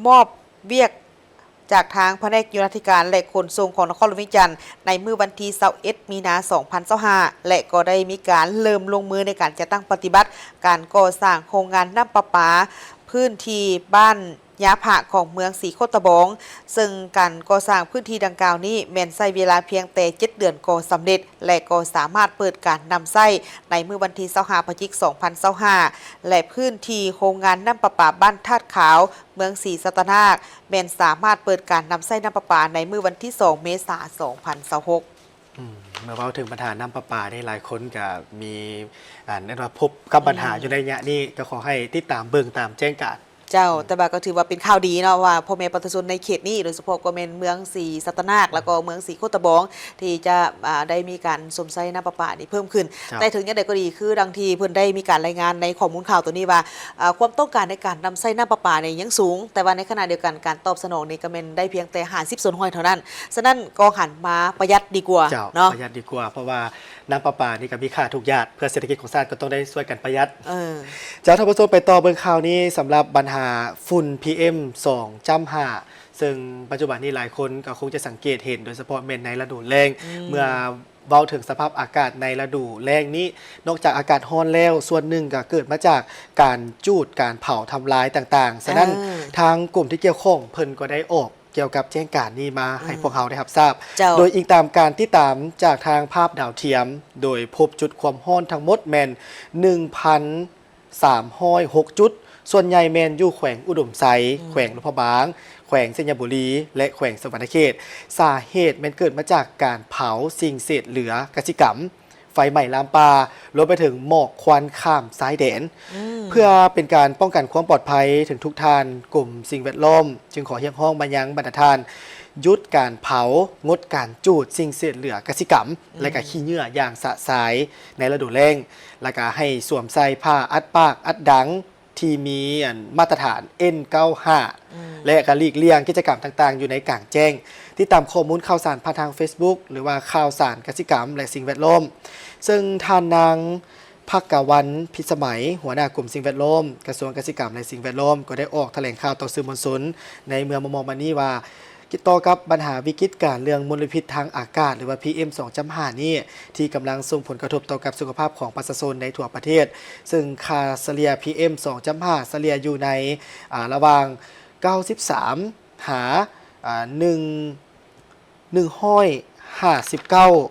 ມອບວຽກຈາກທາງພະແນກໂຍທາທິການ ແລະ ຂົນສົ່ງຂອງນະຄອນຫຼວງວຽງຈັນ ໃນມື້ວັນທີຊາວເອັດ ມີນາ ສອງພັນຊາວຫ້າ ແລະ ກໍໄດ້ມີການເລີ່ມລົງມືໃນການຈັດຕັ້ງປະຕິບັດການກໍ່ສ້າງໂຮງງານນ້ຳປະປາພື້ນທີ່ບ້ານ ຍາພະຂອງເມືອງສີໂຄດຕະບອງ, ເຊິ່ງການກໍ່ສ້າງພື້ນທີ່ດັ່ງກ່າວນີ້ແມ່ນໃຊ້ເວລາພຽງແຕ່ເຈັດເດືອນກໍສຳເລັດ ແລະ ກໍສາມາດເປີດການນຳໃຊ້ໃນມື້ວັນທີຊາວຫ້າ ພະຈິກ ສອງພັນຊາວຫ້າ ແລະ ພື້ນທີ່ໂຮງງານນ້ຳປະປາບ້ານທາດຂາວ ເມືອງສີສັດຕະນາກ ແມ່ນສາມາດເປີດການນຳໃຊ້ນ້ຳປະປາໃນມື້ວັນທີສອງ ເມສາ ສອງພັນຊາວຫົກ. ອືມ ເມື່ອເວົ້າເຖິງບັນຫານ້ຳປະປານີ້ ຫຼາຍຄົນກໍມີ ອັນ ເອີ້ນວ່າພົບກັບບັນຫາ ອືມ ຢູ່ໃນໄລຍະນີ້ ກໍຂໍໃຫ້ຕິດຕາມເບິ່ງຕາມແຈ້ງການ. ເຈົ້າ ອືມ ແຕ່ວ່າກໍຖືວ່າເປັນຂ່າວດີເນາະ ວ່າພໍ່ແມ່ປະຊາຊົນໃນເຂດນີ້ ໂດຍສະເພາະກໍແມ່ນເມືອງສີສັດຕະນາກ ອືມ ແລ້ວກໍເມືອງສີໂຄດຕະບອງ ທີ່ຈະ ອ່າ ໄດ້ມີການຊົມໃຊ້ນ້ຳປະປານີ້ເພີ່ມຂຶ້ນ. ເຈົ້າ ແຕ່ເຖິງຢ່າງໃດກໍດີ ຄືດັ່ງທີ່ເພິ່ນໄດ້ມີການລາຍງານໃນຂໍ້ມູນຂ່າວໂຕນີ້ວ່າ ອ່າ ຄວາມຕ້ອງການໃນການນຳໃຊ້ນ້ຳປະປານີ້ຍັງສູງ, ແຕ່ວ່າໃນຂະນະດຽວກັນ ການຕອບສະໜອງນີ້ກໍແມ່ນໄດ້ພຽງແຕ່ຫ້າສິບສ່ວນຮ້ອຍເທົ່ານັ້ນ. ສະນັ້ນກໍຫັນມາປະຢັດດີກວ່າ ເຈົ້າ ເນາະ ປະຢັດດີກວ່າ ເພາະວ່ານ້ຳປະປານີ້ກໍມີຄ່າທຸກຢ່າງ ເພື່ອເສດຖະກິດຂອງຊາດກໍຕ້ອງໄດ້ຊ່ວຍກັນປະຢັດ. ເອີ ເຈົ້າ ທ່ານຜູ້ຊົມ ໄປຕໍ່ເບິ່ງຂ່າວນີ້ ສຳລັບບັນຫາຝຸ່ນ ພີເອັມ ສອງຈຸດຫ້າ ເຊິ່ງປັດຈຸບັນນີ້ຫຼາຍຄົນກໍຄົງຈະສັງເກດເຫັນ ໂດຍສະເພາະແມ່ນໃນລະດູແລ້ງ ອືມ ເມື່ອ ເວົ້າເຖິງສະພາບອາກາດໃນລະດູແລ້ງນີ້ ນອກຈາກອາກາດຮ້ອນແລ້ວ ສ່ວນໜຶ່ງກໍເກີດມາຈາກການຈູດ ການເຜົາທຳລາຍຕ່າງໆ. ສະນັ້ນ ເອີ ທາງກົມທີ່ກ່ຽວຂ້ອງເພິ່ນກໍໄດ້ອອກກ່ຽວກັບແຈ້ງການນີ້ມາໃຫ້ ອືມ ພວກເຮົາໄດ້ຮັບຊາບ. ເຈົ້າ ໂດຍອີງຕາມການຕິດຕາມຈາກທາງພາບດາວທຽມ ໂດຍພົບຈຸດຄວາມຮ້ອນທັງໝົດແມ່ນ ໜຶ່ງພັນ ສາມຮ້ອຍຫົກຈຸດ, ສ່ວນໃຫຍ່ແມ່ນຢູ່ແຂວງອຸດົມໄຊ, ອືມ ແຂວງຫຼວງພະບາງ, ແຂວງໄຊຍະບູລີ ແລະ ແຂວງສະຫວັນນະເຂດ. ສາເຫດແມ່ນເກີດມາຈາກການເຜົາສິ່ງເສດເຫຼືອກະສິກຳ, ໄຟໄໝ້ລາມປ່າ, ລວມໄປເຖິງໝອກຄວັນຂ້າມຊາຍແດນ. ອືມ ເພື່ອເປັນການປ້ອງກັນຄວາມປອດໄພເຖິງທຸກທ່ານ, ກົມສິ່ງແວດລ້ອມຈຶ່ງຂໍຮຽກຮ້ອງມາຍັງບັນດາທ່ານ ຢຸດການເຜົາ, ງົດການຈູດສິ່ງເສດເຫຼືອກະສິກຳ ອືມ ແລະ ກະຂີ້ເຫຍື້ອຢ່າງຊະຊາຍໃນລະດູແລ້ງ. ແລ້ວກະໃຫ້ສວມໃສ່ຜ້າອັດປາກອັດດັງທີ່ມີ ອັນ ມາດຕະຖານ ເອັນ ເກົ້າຫ້າ ອືມ ແລະ ກະຫຼີກລ່ຽງກິດຈະກຳຕ່າງໆຢູ່ໃນກາງແຈ້ງ. ຕິດຕາມຂໍ້ມູນຂ່າວສານຜ່ານທາງເຟສບຸກ ຫຼືວ່າຂ່າວສານກະສິກຳ ແລະ ສິ່ງແວດລ້ອມ. ເຊິ່ງທ່ານນາງ ພັກກະວັນ ພິດສະໄໝ ຫົວໜ້າກົມສິ່ງແວດລ້ອມ ກະຊວງກະສິກຳ ແລະ ສິ່ງແວດລ້ອມ ກໍໄດ້ອອກຖະແຫຼງຂ່າວຕໍ່ສື່ມວນຊົນໃນເມື່ອມໍ່ໆມານີ້ວ່າ ກ່ຽວກັບບັນຫາວິກິດການເລື່ອງມົນລະພິດທາງອາກາດ ຫຼືວ່າ ພີເອັມ ສອງຈຸດຫ້າ ນີ້ ທີ່ກຳລັງສົ່ງຜົນກະທົບຕໍ່ກັບສຸຂະພາບຂອງປະຊາຊົນໃນທົ່ວປະເທດ, ເຊິ່ງຄ່າສະເລ່ຍ ພີເອັມ ສອງຈຸດຫ້າ ສະເລ່ຍຢູ່ໃນ ອາ ລະຫວ່າງ ເກົ້າສິບສາມ ຫາ ອາ ໜຶ່ງ ໜຶ່ງຮ້ອຍຫ້າສິບເກົ້າ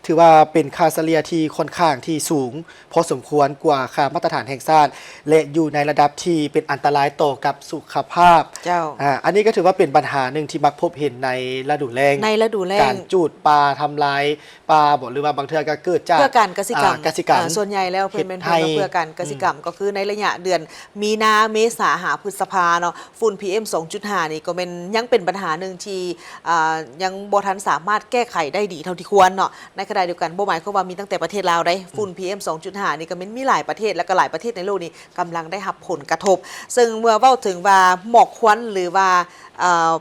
ຖືວ່າເປັນຄ່າສະເລ່ຍທີ່ຂ້ອນຂ້າງທີ່ສູງພໍສົມຄວນກວ່າຄ່າມາດຕະຖານແຫ່ງຊາດ ແລະ ຢູ່ໃນລະດັບທີ່ເປັນອັນຕະລາຍຕໍ່ກັບສຸຂະພາບ. ເຈົ້າ. ອາ ອັນນີ້ກໍຖືວ່າເປັນບັນຫາໜຶ່ງທີ່ມັກພົບເຫັນໃນລະດູແລ້ງ. ໃນລະດູແລ້ງ. ການຈູດປ່າ ທຳລາຍປ່າບໍ ຫຼືວ່າບາງເທື່ອກໍເກີດຈາກ ເພື່ອການກະສິກຳ. ອາ ກະສິກຳ. ອາ ສ່ວນໃຫຍ່ແລ້ວເພິ່ນແມ່ນເຮັດມາເພື່ອການກະສິກຳ. ອືມ. ກໍຄືໃນໄລຍະເດືອນມີນາ ເມສາ ຫາ ພຶດສະພາເນາະ ຝຸ່ນ ພີເອັມ ສອງຈຸດຫ້າ ນີ້ກໍແມ່ນຍັງເປັນບັນຫາໜຶ່ງທີ່ ອ່າ ຍັງບໍ່ທັນສາມາດແກ້ໄຂໄດ້ດີເທົ່າທີ່ຄວນເນາະ. ໃນຂະນະດຽວກັນ ບໍ່ໝາຍຄວາມວ່າມີຕັ້ງແຕ່ປະເທດລາວໃດ ອືມ ຝຸ່ນ ພີເອັມ ສອງຈຸດຫ້າ ນີ້ກໍແມ່ນມີຫຼາຍປະເທດ ແລ້ວກໍຫຼາຍປະເທດໃນໂລກນີ້ກຳລັງໄດ້ຮັບຜົນກະທົບ. ເຊິ່ງເມື່ອເວົ້າເຖິງວ່າໝອກຄວັນ ຫຼືວ່າ ເອີ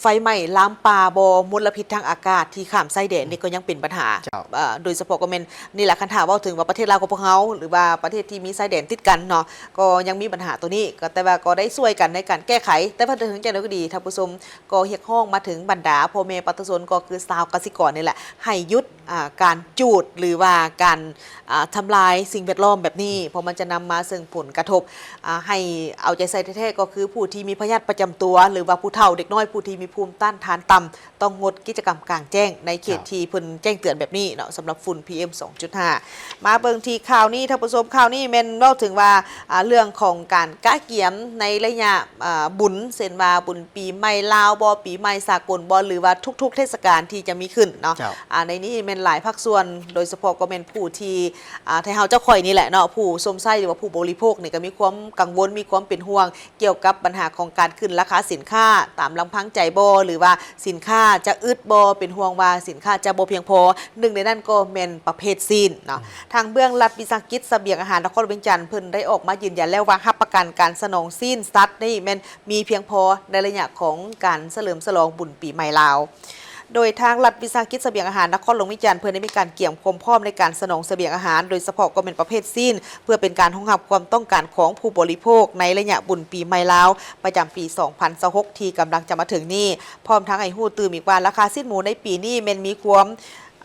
ໄຟໄໝ້ລາມປ່າບໍ ມົນລະພິດທາງອາກາດທີ່ຂ້າມຊາຍແດນນີ້ ອືມ ກໍຍັງເປັນບັນຫາ. ເຈົ້າ. ເອີ ໂດຍສະເພາະກໍແມ່ນນີ້ແຫຼະ ຄັນຖ້າເວົ້າເຖິງວ່າປະເທດລາວຂອງພວກເຮົາ ຫຼືວ່າປະເທດທີ່ມີຊາຍແດນຕິດກັນເນາະ ກໍຍັງມີບັນຫາໂຕນີ້ ກໍ ແຕ່ວ່າກໍໄດ້ຊ່ວຍກັນໃນການແກ້ໄຂ. ແຕ່ວ່າເຖິງຢ່າງໃດກໍດີ ທ່ານຜູ້ຊົມ ກໍຮຽກຮ້ອງມາເຖິງບັນດາພໍ່ແມ່ປະຊາຊົນ ກໍຄືຊາວກະສິກອນນີ້ແຫຼະ ໃຫ້ຢຸດ ອ່າ ການຈູດ ຫຼືວ່າການ ອ່າ ທຳລາຍສິ່ງແວດລ້ອມແບບນີ້ ເພາະມັນຈະນຳມາເຊິ່ງຜົນກະທົບ. ອ່າ ໃຫ້ເອົາໃຈໃສ່ແທ້ໆ ກໍຄືຜູ້ທີ່ມີພະຍາດປະຈຳຕົວ ຫຼືວ່າຜູ້ເຖົ້າ ເດັກນ້ອຍ ຜູ້ທີ່ມີພູມຕ້ານທານຕ່ຳ ຕ້ອງງົດກິດຈະກຳກາງແຈ້ງໃນເຂດ ເຈົ້າ ທີ່ເພິ່ນແຈ້ງເຕືອນແບບນີ້ເນາະ ສຳລັບຝຸ່ນ ພີເອັມ ສອງຈຸດຫ້າ. ມາເບິ່ງທີ່ຂ່າວນີ້ ທ່ານຜູ້ຊົມ, ຂ່າວນີ້ແມ່ນເວົ້າເຖິງວ່າ ອ່າ ເລື່ອງຂອງການກະກຽມໃນໄລຍະ ອ່າ ບຸນ ເຊັ່ນວ່າບຸນປີໃໝ່ລາວບໍ ປີໃໝ່ສາກົນບໍ ຫຼືວ່າທຸກໆເທດສະການທີ່ຈະມີຂຶ້ນເນາະ. ເຈົ້າ. ອ່າ ໃນນີ້ແມ່ນຫຼາຍພາກສ່ວນ ໂດຍສະເພາະກໍແມ່ນຜູ້ທີ່ ອ່າ ໄທເຮົາເຈົ້າຂ້ອຍນີ້ແຫຼະເນາະ ຜູ້ຊົມໃຊ້ ຫຼືວ່າຜູ້ບໍລິໂພກນີ້ກໍມີຄວາມກັງວົນ ມີຄວາມເປັນຫ່ວງ ກ່ຽວກັບບັນຫາຂອງການຂຶ້ນລາຄາສິນຄ້າ ຕາມລຳພັງໃຈບໍ ຫຼືວ່າສິນຄ້າຈະອຶດບໍ ເປັນຫ່ວງວ່າສິນຄ້າຈະບໍ່ພຽງພໍ. ໜຶ່ງໃນນັ້ນກໍແມ່ນປະເພດຊີ້ນເນາະ. ອືມ. ທາງເບື້ອງລັດວິສາຫະກິດສະບຽງອາຫານນະຄອນຫຼວງວຽງຈັນ ເພິ່ນໄດ້ອອກມາຢືນຢັນແລ້ວວ່າ ຮັບປະກັນການສະໜອງຊີ້ນສັດນີ້ແມ່ນມີພຽງພໍໃນໄລຍະຂອງການສະເຫຼີມສະຫຼອງບຸນປີໃໝ່ລາວ. ໂດຍທາງລັດວິສາຫະກິດສະບຽງອາຫານນະຄອນຫຼວງວຽງຈັນ ເພິ່ນໄດ້ມີການກຽມຄວາມພ້ອມໃນການສະໜອງສະບຽງອາຫານ ໂດຍສະເພາະກໍແມ່ນປະເພດຊີ້ນ ເພື່ອເປັນການຮອງຮັບຄວາມຕ້ອງການຂອງຜູ້ບໍລິໂພກໃນໄລຍະບຸນປີໃໝ່ລາວ ປະຈຳປີສອງພັນຊາວຫົກ ທີ່ກຳລັງຈະມາເຖິງນີ້. ພ້ອມທັງໃຫ້ຮູ້ຕື່ມອີກວ່າ ລາຄາຊີ້ນໝູໃນປີນີ້ແມ່ນມີຄວາມ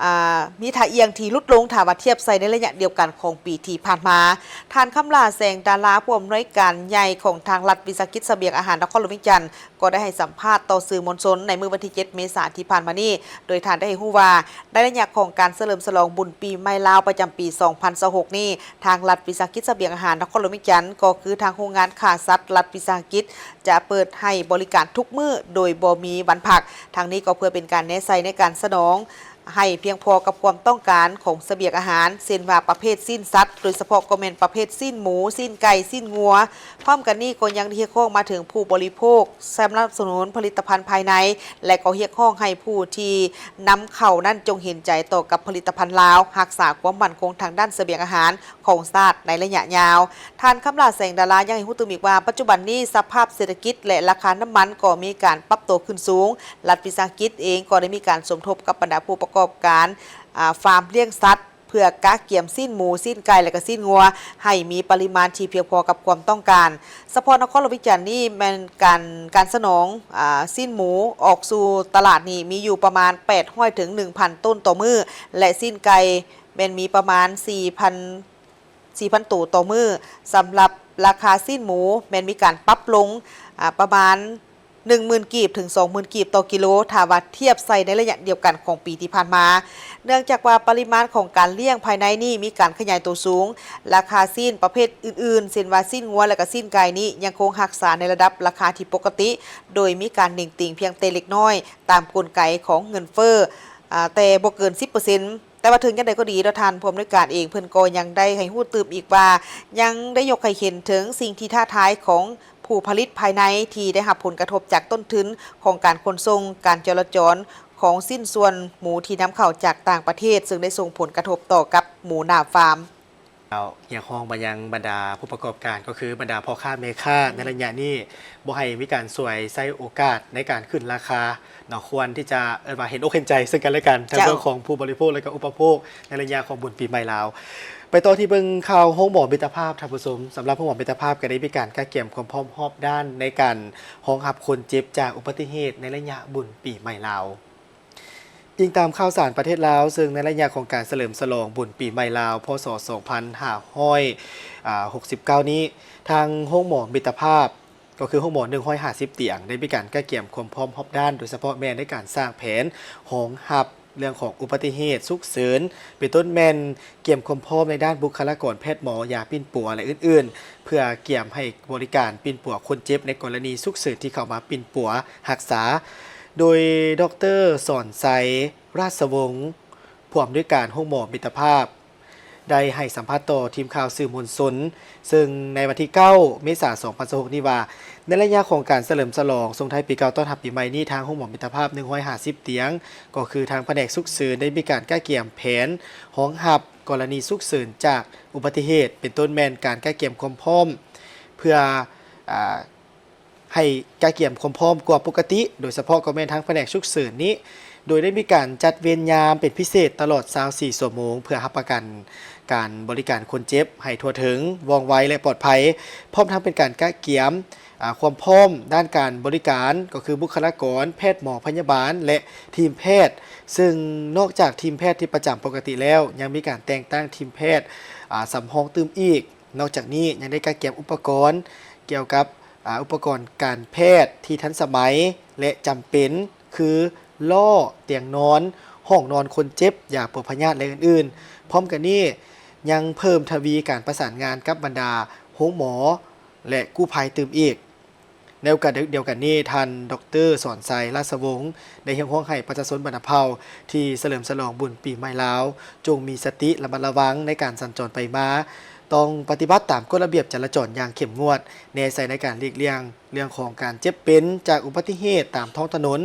ອາ ມີທ່າອ່ຽງທີ່ຫຼຸດລົງ ຖ້າວ່າທຽບໃສ່ໃນໄລຍະດຽວກັນຂອງປີທີ່ຜ່ານມາ. ທ່ານ ຄຳຫຼ້າ ແສງດາລາ ຜູ້ອຳນວຍການໃຫຍ່ຂອງທາງລັດວິສາຫະກິດສະບຽງອາຫານນະຄອນຫຼວງວຽງຈັນ ກໍໄດ້ໃຫ້ສຳພາດຕໍ່ສື່ມວນຊົນໃນມື້ວັນທີເຈັດ ເມສາທີ່ຜ່ານມານີ້, ໂດຍທ່ານໄດ້ໃຫ້ຮູ້ວ່າ ໃນໄລຍະຂອງການສະເຫຼີມສະຫຼອງບຸນປີໃໝ່ລາວປະຈຳປີສອງພັນຊາວຫົກນີ້, ທາງລັດວິສາຫະກິດສະບຽງອາຫານນະຄອນຫຼວງວຽງຈັນ ກໍຄືທາງໂຮງງານຂ້າສັດລັດວິສາຫະກິດ ຈະເປີດໃຫ້ບໍລິການທຸກມື້ໂດຍບໍ່ມີວັນພັກ. ທັງນີ້ກໍເພື່ອເປັນການແນໃສ່ໃນການສະໜອງ ໃຫ້ພຽງພໍກັບຄວາມຕ້ອງການຂອງສະບຽງອາຫານ, ເຊັ່ນວ່າປະເພດຊີ້ນສັດ, ໂດຍສະເພາະກໍແມ່ນປະເພດຊີ້ນໝູ, ຊີ້ນໄກ່, ຊີ້ນງົວ. ພ້ອມກັນນີ້ກໍຍັງໄດ້ຮຽກຮ້ອງມາເຖິງຜູ້ບໍລິໂພກ, ສະໜັບສະໜູນຜະລິດຕະພັນພາຍໃນ ແລະ ກໍຮຽກຮ້ອງໃຫ້ຜູ້ທີ່ນຳເຂົ້ານັ້ນຈົ່ງເຫັນໃຈຕໍ່ກັບຜະລິດຕະພັນລາວ, ຮັກສາຄວາມໝັ້ນຄົງທາງດ້ານສະບຽງອາຫານ ຂອງຊາດໃນໄລຍະຍາວ. ທ່ານ ຄຳຫຼ້າ ແສງດາລາ ຍັງໃຫ້ຮູ້ຕື່ມອີກວ່າ ປັດຈຸບັນນີ້ສະພາບເສດຖະກິດ ແລະ ລາຄານ້ຳມັນກໍມີການປັບຕົວຂຶ້ນສູງ. ລັດວິສາຫະກິດເອງກໍໄດ້ມີການສົມທົບກັບບັນດາຜູ້ປະກອບການ ອາ ຟາມລ້ຽງສັດ ເພື່ອກະກຽມຊີ້ນໝູ, ຊີ້ນໄກ່ ແລະ ກະຊີ້ນງົວ ໃຫ້ມີປະລິມານທີ່ພຽງພໍກັບຄວາມຕ້ອງການ. ສະເພາະນະຄອນຫຼວງວຽງຈັນນີ້ແມ່ນການ ການສະໜອງ ອາ ຊີ້ນໝູອອກສູ່ຕະຫຼາດນີ້ມີຢູ່ປະມານແປດຮ້ອຍເຖິງໜຶ່ງພັນໂຕນຕໍ່ມື້ ແລະ ຊີ້ນໄກ່ ແມ່ນມີປະມານສີ່ພັນ ສີ່ພັນໂຕຕໍ່ມື້. ສຳລັບລາຄາຊີ້ນໝູແມ່ນມີການປັບລົງ ອາ ປະມານໜຶ່ງໝື່ນກີບເຖິງສອງໝື່ນກີບຕໍ່ກິໂລ ຖ້າວ່າທຽບໃສ່ໃນໄລຍະດຽວກັນຂອງປີທີ່ຜ່ານມາ. ເນື່ອງຈາກວ່າປະລິມານຂອງການລ້ຽງພາຍໃນນີ້ມີການຂະຫຍາຍໂຕສູງ, ລາຄາຊີ້ນປະເພດອື່ນໆ ເຊັ່ນວ່າຊີ້ນງົວ ແລະ ກະຊີ້ນໄກ່ນີ້ ຍັງຄົງຮັກສາໃນລະດັບລາຄາທີ່ປົກກະຕິ, ໂດຍມີການເໜັງຕີງພຽງແຕ່ເລັກນ້ອຍ ຕາມກົນໄກຂອງເງິນເຟີ້ ອາ ແຕ່ບໍ່ເກີນສິບເປີເຊັນ. ແຕ່ວ່າເຖິງຢ່າງໃດກໍດີເນາະ, ທ່ານຜູ້ອຳນວຍການເອງເພິ່ນກໍຍັງໄດ້ໃຫ້ຮູ້ຕື່ມອີກວ່າ ຍັງໄດ້ຍົກໃຫ້ເຫັນເຖິງສິ່ງທີ່ທ້າທາຍຂອງຜູ້ຜະລິດພາຍໃນ ທີ່ໄດ້ຮັບຜົນກະທົບຈາກຕົ້ນທຶນຂອງການຂົນສົ່ງ, ການຈະລາຈອນຂອງຊິ້ນສ່ວນໝູທີ່ນຳເຂົ້າຈາກຕ່າງປະເທດ, ເຊິ່ງໄດ້ສົ່ງຜົນກະທົບຕໍ່ກັບໝູໜ້າຟາມ. ແລ້ວຮຽກຮ້ອງມາຍັງບັນດາຜູ້ປະກອບການ ກໍຄືບັນດາພໍ່ຄ້າແມ່ຄ້າ ໃນໄລຍະນີ້ ບໍ່ໃຫ້ມີການສວຍໃຊ້ໂອກາດໃນການຂຶ້ນລາຄາເນາະ, ຄວນທີ່ຈະ ເອີ້ນວ່າເຫັນອົກເຫັນໃຈເຊິ່ງກັນແລະກັນ ທາງເລື່ອງຂອງຜູ້ບໍລິໂພກ ແລະ ກໍອຸປະໂພກ ໃນໄລຍະຂອງບຸນປີໃໝ່ລາວ. ໄປຕໍ່ທີ່ເບິ່ງຂ່າວໂຮງໝໍມິດຕະພາບ ທ່ານຜູ້ຊົມ. ສຳລັບໂຮງໝໍມິດຕະພາບ ກໍໄດ້ມີການກະກຽມຄວາມພ້ອມຮອບດ້ານໃນການຮອງຮັບຄົນເຈັບຈາກອຸບັດຕິເຫດໃນໄລຍະບຸນປີໃໝ່ລາວ. ອີງຕາມຂ່າວສານປະເທດລາວ, ເຊິ່ງໃນໄລຍະຂອງການສະເຫຼີມສະຫຼອງບຸນປີໃໝ່ລາວ ພ.ສ. ສອງພັນຫ້າຮ້ອຍຫົກສິບເກົ້ານີ້, ທາງໂຮງໝໍມິດຕະພາບ ກໍຄືໂຮງໝໍໜຶ່ງຮ້ອຍຫ້າສິບຕຽງ ໄດ້ມີການກະກຽມຄວາມພ້ອມຮອບດ້ານ, ໂດຍສະເພາະແມ່ນໃນການສ້າງແຜນຮອງຮັບເລື່ອງຂອງອຸບັດຕິເຫດສຸກເສີນ, ເປັນຕົ້ນແມ່ນກຽມຄວາມພ້ອມໃນດ້ານບຸກຄະລາກອນແພດໝໍ, ຢາປິ່ນປົວ ແລະ ອື່ນໆ, ເພື່ອກຽມໃຫ້ບໍລິການປິ່ນປົວຄົນເຈັບໃນກໍລະນີສຸກເສີນທີ່ເຂົ້າມາປິ່ນປົວຮັກສາ. ໂດຍ ດຣ. ສອນໄຊ ລາດສະວົງ ຜູ້ອຳນວຍການໂຮງໝໍມິດຕະພາບ ໄດ້ໃຫ້ສຳພາດຕໍ່ທີມຂ່າວສື່ມວນຊົນ ເຊິ່ງໃນວັນທີເກົ້າ ເມສາ ສອງພັນຊາວຫົກນີ້ວ່າ ໃນໄລຍະຂອງການສະເຫຼີມສະຫຼອງສົ່ງທ້າຍປີເກົ່າຕ້ອນຮັບປີໃໝ່ນີ້, ທາງໂຮງໝໍມິດຕະພາບ ໜຶ່ງຮ້ອຍຫ້າສິບຕຽງ ກໍຄືທາງພະແນກສຸກເສີນ ໄດ້ມີການກະກຽມແຜນຮອງຮັບກໍລະນີສຸກເສີນຈາກອຸບັດຕິເຫດ, ເປັນຕົ້ນແມ່ນການກະກຽມຄວາມພ້ອມ ເພື່ອ ອາ ໃຫ້ກະກຽມຄວາມພ້ອມກວ່າປົກກະຕິ, ໂດຍສະເພາະກໍແມ່ນທາງພະແນກສຸກເສີນນີ້, ໂດຍໄດ້ມີການຈັດເວນຍາມເປັນພິເສດຕະຫຼອດຊາວສີ່ຊົ່ວໂມງ ເພື່ອຮັບປະກັນການບໍລິການຄົນເຈັບໃຫ້ທົ່ວເຖິງ, ວ່ອງໄວ ແລະ ປອດໄພ, ພ້ອມທັງເປັນການກະກຽມ ອາ ຄວາມພ້ອມດ້ານການບໍລິການ, ກໍຄືບຸກຄະລາກອນ, ແພດໝໍ, ພະຍາບານ ແລະ ທີມແພດ, ເຊິ່ງນອກຈາກທີມແພດທີ່ປະຈຳປົກກະຕິແລ້ວ, ຍັງມີການແຕ່ງຕັ້ງທີມແພດ ອາ ສຳຮອງຕື່ມອີກ. ນອກຈາກນີ້ຍັງໄດ້ກະກຽມອຸປະກອນກ່ຽວກັບ ອາ ອຸປະກອນການແພດທີ່ທັນສະໄໝ ແລະ ຈຳເປັນ ຄື ລໍ້, ຕຽງນອນ, ຫ້ອງນອນຄົນເຈັບ, ຢາປົວພະຍາດ ແລະ ອື່ນໆ. ພ້ອມກັນນີ້ຍັງເພີ່ມທະວີການປະສານງານກັບບັນດາໂຮງໝໍ ແລະ ກູ້ໄພຕື່ມອີກ. ໃນໂອກາດດຽວກັນນີ້, ທ່ານ ດຣ. ສອນໄຊ ລາດສະວົງ ໄດ້ຮຽກຮ້ອງໃຫ້ປະຊາຊົນບັນດາເຜົ່າທີ່ສະເຫຼີມສະຫຼອງບຸນປີໃໝ່ລາວ ຈົ່ງມີສະຕິລະມັດລະວັງໃນການສັນຈອນໄປມາ, ຕ້ອງປະຕິບັດຕາມກົດລະບຽບຈະລາຈອນຢ່າງເຂັ້ມງວດ, ແນໃສ່ໃນການຫຼີກລ່ຽງເລື່ອງຂອງການເຈັບເປັນຈາກອຸບັດຕິເຫດຕາມທ້ອງຖະໜົນ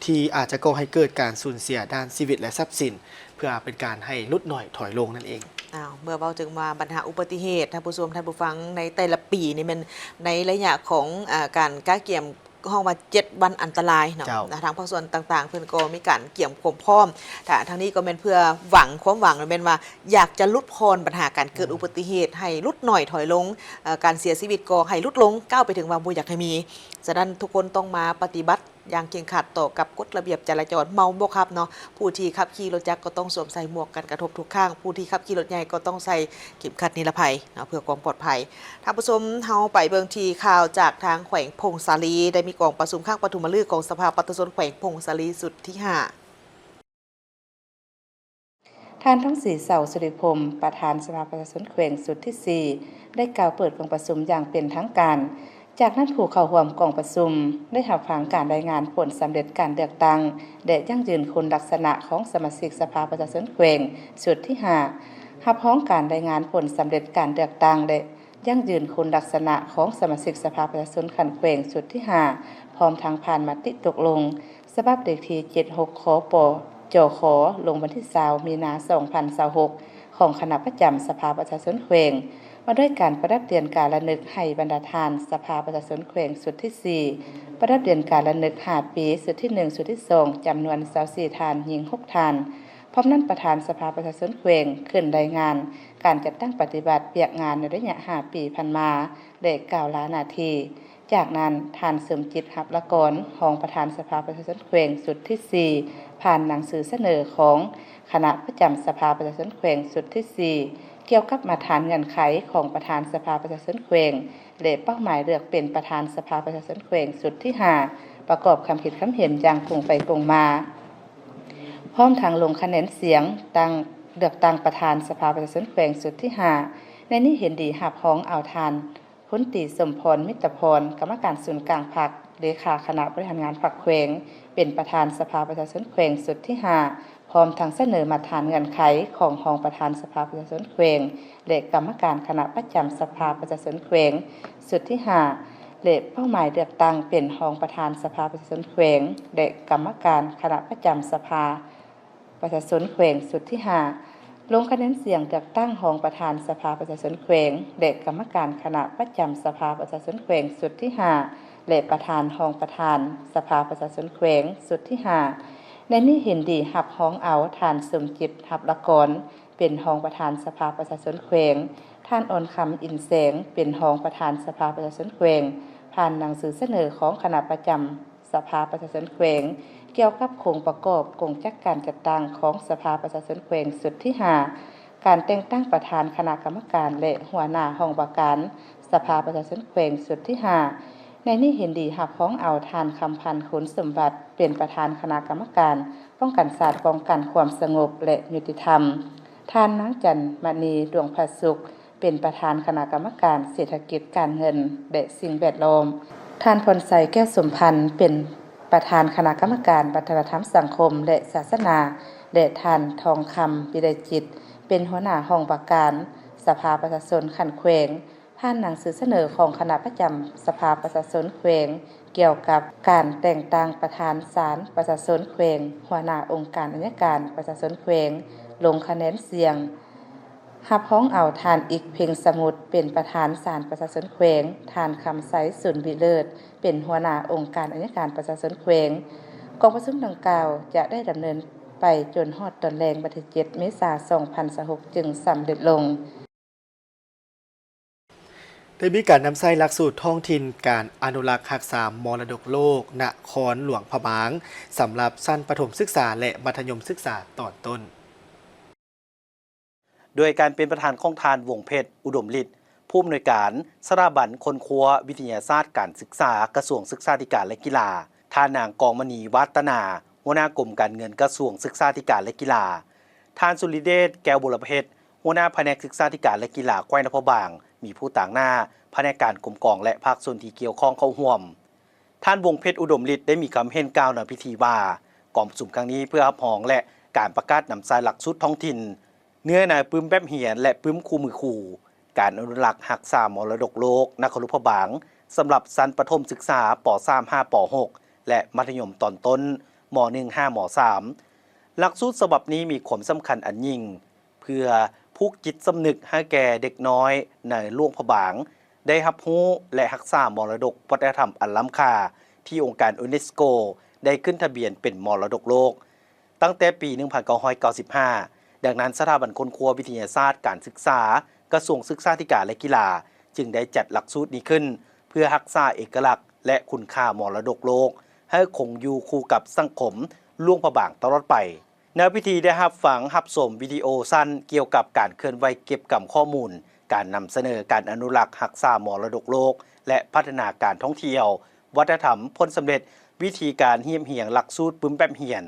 ທີ່ອາດຈະກໍ່ໃຫ້ເກີດການສູນເສຍດ້ານຊີວິດ ແລະ ຊັບສິນ ເພື່ອເປັນການໃຫ້ຫຼຸດໜ້ອຍຖອຍລົງນັ້ນເອງ. ອ້າວ ເມື່ອເວົ້າເຖິງວ່າບັນຫາອຸບັດຕິເຫດ, ທ່ານຜູ້ຊົມ, ທ່ານຜູ້ຟັງ, ໃນແຕ່ລະປີນີ້ແມ່ນໃນໄລຍະຂອງ ອາ ການກະກຽມ ເຮົາວ່າເຈັດວັນອັນຕະລາຍເນາະ, ເຈົ້າ. ທາງພາກສ່ວນຕ່າງໆ ເພິ່ນກໍມີການກຽມຄວາມພ້ອມ, ແຕ່ທາງນີ້ກໍແມ່ນເພື່ອຫວັງ, ຄວາມຫວັງແມ່ນວ່າຢາກຈະຫຼຸດຜ່ອນບັນຫາການເກີດ ອືມ ອຸບັດຕິເຫດໃຫ້ຫຼຸດໜ້ອຍຖອຍລົງ, ເອີ ການເສຍຊີວິດກໍໃຫ້ຫຼຸດລົງ, ກ້າວໄປເຖິງວ່າບໍ່ຢາກໃຫ້ມີ. ສະນັ້ນ ທຸກຄົນຕ້ອງມາປະຕິບັດ ຢ່າງເຄັ່ງຄັດຕໍ່ກັບກົດລະບຽບຈະລາຈອນເມົາບໍ່ຂັບເນາະ. ຜູ້ທີ່ຂັບຂີ່ລົດຈັກກໍຕ້ອງສວມໃສ່ໝວກກັນກະທົບທຸກຄັ້ງ, ຜູ້ທີ່ຂັບຂີ່ລົດໃຫຍ່ກໍຕ້ອງໃສ່ເຂັມຂັດນິລະໄພເນາະ ເພື່ອຄວາມປອດໄພ. ທ່ານຜູ້ຊົມ, ເຮົາໄປເບິ່ງທີ່ຂ່າວຈາກທາງແຂວງຜົ້ງສາລີ. ໄດ້ມີກອງປະຊຸມຄັ້ງປະຖົມມະລຶກຂອງສະພາປະຊາຊົນແຂວງຜົ້ງສາລີຊຸດທີຫ້າ. ທ່ານ ທອງສີ ເສົາສຸລິພົມ ປະທານສະພາປະຊາຊົນແຂວງຊຸດທີສີ່ ໄດ້ກ່າວເປີດກອງປະຊຸມຢ່າງເປັນທາງການ. ຈາກນັ້ນ ຜູ້ເຂົ້າຮ່ວມກອງປະຊຸມໄດ້ຮັບຟັງການລາຍງານຜົນສຳເລັດການເລືອກຕັ້ງ ແລະ ຢັ້ງຢືນຄຸນລັກສະນະຂອງສະມາຊິກສະພາປະຊາຊົນແຂວງຊຸດທີຫ້າ, ຮັບຮອງການລາຍງານຜົນສຳເລັດການເລືອກຕັ້ງ ແລະ ຢັ້ງຢືນຄຸນລັກສະນະຂອງສະມາຊິກສະພາປະຊາຊົນຂັ້ນແຂວງຊຸດທີຫ້າ ພ້ອມທັງຜ່ານມະຕິຕົກລົງ ສະບັບເລກທີເຈັດຫົກ ຄປ ຈຂ ລົງວັນທີຊາວ ມີນາ ສອງພັນຊາວຫົກ ຂອງຄະນະປະຈຳສະພາປະຊາຊົນແຂວງ ວ່າດ້ວຍການປະດັບດຽນກາລະນຶກໃຫ້ບັນດາທ່ານສະພາປະຊາຊົນແຂວງຊຸດທີສີ່ ປະດັບດຽນກາລະນຶກຫ້າປີ ຊຸດທີໜຶ່ງ ຊຸດທີສອງ ຈຳນວນຊາວສີ່ທ່ານ, ຍິງຫົກທ່ານ. ພ້ອມນັ້ນ ປະທານສະພາປະຊາຊົນແຂວງຂຶ້ນລາຍງານການຈັດຕັ້ງປະຕິບັດວຽກງານໃນໄລຍະຫ້າປີຜ່ານມາ ແລະ ກ່າວລາໜ້າທີ່. ຈາກນັ້ນ ທ່ານ ສົມຈິດ ຮັບລະກອນ ຮອງປະທານສະພາປະຊາຊົນແຂວງຊຸດທີສີ່ ຜ່ານໜັງສືສະເໜີຂອງຄະນະປະຈຳສະພາປະຊາຊົນແຂວງຊຸດທີສີ່ ກ່ຽວກັບມາດຕະຖານເງື່ອນໄຂຂອງປະທານສະພາປະຊາຊົນແຂວງ ແລະ ເປົ້າໝາຍເລືອກເປັນປະທານສະພາປະຊາຊົນແຂວງຊຸດທີຫ້າ ປະກອບຄຳຄິດຄຳເຫັນຢ່າງກົງໄປກົງມາ ພ້ອມທັງລົງຄະແນນສຽງຕັ້ງ ເລືອກຕັ້ງປະທານສະພາປະຊາຊົນແຂວງຊຸດທີຫ້າ. ໃນນີ້ເຫັນດີຮັບຮອງເອົາທ່ານ ພົນຕີ ສົມພອນ ມິດຕະພອນ ກຳມະການສູນກາງພັກ, ເລຂາຄະນະບໍລິຫານງານພັກແຂວງ ເປັນປະທານສະພາປະຊາຊົນແຂວງຊຸດທີຫ້າ ພ້ອມທັງສະເໜີມາດຕະຖານເງື່ອນໄຂຂອງຮອງປະທານສະພາປະຊາຊົນແຂວງ ແລະ ກຳມະການຄະນະປະຈຳສະພາປະຊາຊົນແຂວງຊຸດທີຫ້າ ແລະ ເປົ້າໝາຍເລືອກຕັ້ງເປັນຮອງປະທານສະພາປະຊາຊົນແຂວງ ແລະ ກຳມະການຄະນະປະຈຳສະພາ ປະຊາຊົນແຂວງຊຸດທີຫ້າ ລົງຄະແນນສຽງເລືອກຕັ້ງຮອງປະທານສະພາປະຊາຊົນແຂວງ ແລະ ກຳມະການຄະນະປະຈຳສະພາປະຊາຊົນແຂວງຊຸດທີຫ້າ ແລະ ປະທານຮອງປະທານສະພາປະຊາຊົນແຂວງຊຸດທີຫ້າ. ໃນນີ້ເຫັນດີຮັບຮອງເອົາທ່ານ ສົມຈິດ ຮັບລະກອນ ເປັນຮອງປະທານສະພາປະຊາຊົນແຂວງ, ທ່ານ ອອນຄຳ ອິນແສງ ເປັນຮອງປະທານສະພາປະຊາຊົນແຂວງ ຜ່ານໜັງສືສະເໜີຂອງຄະນະປະຈຳ ສະພາປະຊາຊົນແຂວງ ກ່ຽວກັບໂຄງປະກອບກົງຈັກການຈັດຕັ້ງຂອງສະພາປະຊາຊົນແຂວງຊຸດທີຫ້າ ການແຕ່ງຕັ້ງປະທານຄະນະກຳມະການ ແລະ ຫົວໜ້າຫ້ອງວ່າການສະພາປະຊາຊົນແຂວງຊຸດທີຫ້າ. ໃນນີ້ເຫັນດີຮັບຮອງເອົາທ່ານ ຄຳພັນ ຄູນສົມບັດ ເປັນປະທານຄະນະກຳມະການປ້ອງກັນຊາດ ປ້ອງກັນຄວາມສະຫງົບ ແລະ ຍຸຕິທຳ, ທ່ານ ນາງ ຈັນມະນີ ດວງຜາສຸກ ເປັນປະທານຄະນະກຳມະການເສດຖະກິດ, ການເງິນ ແລະ ສິ່ງແວດລ້ອມ, ທ່ານ ພອນໄຊ ແກ້ວສົມພັນ ເປັນປະທານຄະນະກຳມະການວັດທະນະທຳ, ສັງຄົມ ແລະ ສາສະໜາ ແລະ ທ່ານ ທອງຄຳ ວິໄລຈິດ ເປັນຫົວໜ້າຫ້ອງວ່າການສະພາປະຊາຊົນຂັ້ນແຂວງ ຜ່ານໜັງສືສະເໜີຂອງຄະນະປະຈຳສະພາປະຊາຊົນແຂວງ ກ່ຽວກັບການແຕ່ງຕັ້ງປະທານສານປະຊາຊົນແຂວງ, ຫົວໜ້າອົງການໄອຍະການປະຊາຊົນແຂວງ, ລົງຄະແນນສຽງ ຮັບຮອງເອົາທ່ານ ອິກ ເພັງສະໝຸດ ເປັນປະທານສານປະຊາຊົນແຂວງ, ທ່ານ ຄຳໄຊ ສຸນວິເລີດ ເປັນຫົວໜ້າອົງການໄອຍະການປະຊາຊົນແຂວງ. ກອງປະຊຸມດັ່ງກ່າວຈະໄດ້ດຳເນີນໄປຈົນຮອດຕອນແລງວັນທີເຈັດ ເມສາ ສອງພັນຊາວຫົກ ຈຶ່ງສຳເລັດລົງ. ໄດ້ມີການນຳໃຊ້ຫຼັກສູດທ້ອງຖິ່ນການອະນຸລັກຮັກສາມໍລະດົກໂລກນະຄອນຫຼວງພະບາງ ສຳລັບຊັ້ນປະຖົມສຶກສາ ແລະ ມັດທະຍົມສຶກສາຕອນຕົ້ນ. ໂດຍການເປັນປະທານຂອງທ່ານ ວົງເພັດ ອຸດົມລິດ ຜູ້ອຳນວຍການສະຖາບັນຄົ້ນຄວ້າວິທະຍາສາດການສຶກສາ ກະຊວງສຶກສາທິການ ແລະ ກິລາ, ທ່ານນາງ ກອງມະນີ ວາດຕະໜາ ຫົວໜ້າກົມການເງິນກະຊວງສຶກສາທິການ ແລະ ກິລາ, ທ່ານ ສຸລິເດດ ແກ້ວບົວລະເພັດ ຫົວໜ້າພະແນກສຶກສາທິການ ແລະ ກິລາແຂວງຫຼວງພະບາງ ມີຜູ້ຕາງໜ້າພະແນກການກົມກອງ ແລະ ພາກສ່ວນທີ່ກ່ຽວຂ້ອງເຂົ້າຮ່ວມ. ທ່ານ ວົງເພັດ ອຸດົມລິດ ໄດ້ມີຄຳເຫັນກ່າວໃນພິທີວ່າ ກອງປະຊຸມຄັ້ງນີ້ເພື່ອຮັບຮອງ ແລະ ການປະກາດນຳໃຊ້ຫຼັກສູດທ້ອງຖິ່ນ ເນື້ອໃນປຶ້ມແບບຮຽນ ແລະ ປຶ້ມຄູ່ມືຄູ, ການອະນຸລັກຮັກສາມໍລະດົກໂລກນະຄອນຫຼວງພະບາງ ສຳລັບຊັ້ນປະຖົມສຶກສາ ປໍສາມ ຫາ ປໍຫົກ ແລະ ມັດທະຍົມຕອນຕົ້ນ ມໍໜຶ່ງ ຫາ ມໍສາມ. ຫຼັກສູດສະບັບນີ້ມີຄວາມສຳຄັນອັນຍິ່ງ ເພື່ອຜູກຈິດສຳນຶກໃຫ້ແກ່ເດັກນ້ອຍໃນຫຼວງພະບາງ ໄດ້ຮັບຮູ້ ແລະ ຮັກສາມໍລະດົກວັດທະນະທຳອັນລ້ຳຄ່າ ທີ່ອົງການຢູເນສໂກ ໄດ້ຂຶ້ນທະບຽນເປັນມໍລະດົກໂລກ ຕັ້ງແຕ່ປີໜຶ່ງພັນເກົ້າຮ້ອຍເກົ້າສິບຫ້າ. ດັ່ງນັ້ນ, ສະຖາບັນຄົ້ນຄວ້າວິທະຍາສາດການສຶກສາ ກະຊວງສຶກສາທິການ ແລະ ກິລາ ຈຶ່ງໄດ້ຈັດຫຼັກສູດນີ້ຂຶ້ນ ເພື່ອຮັກສາເອກະລັກ ແລະ ຄຸນຄ່າມໍລະດົກໂລກ ໃຫ້ຄົງຢູ່ຄູ່ກັບສັງຄົມຫຼວງພະບາງຕະຫຼອດໄປ. ໃນພິທີໄດ້ຮັບຟັງຮັບຊົມວິດີໂອສັ້ນກ່ຽວກັບການເຄື່ອນໄຫວເກັບກຳຂໍ້ມູນ, ການນຳສະເໜີການອະນຸລັກຮັກສາມໍລະດົກໂລກ ແລະ ພັດທະນາການທ່ອງທ່ຽວ, ວັດທະນະທຳ, ຜົນສຳເລັດ, ວິທີການຮຽບຮຽງຫຼັກສູດປຶ້ມແບບຮຽນ.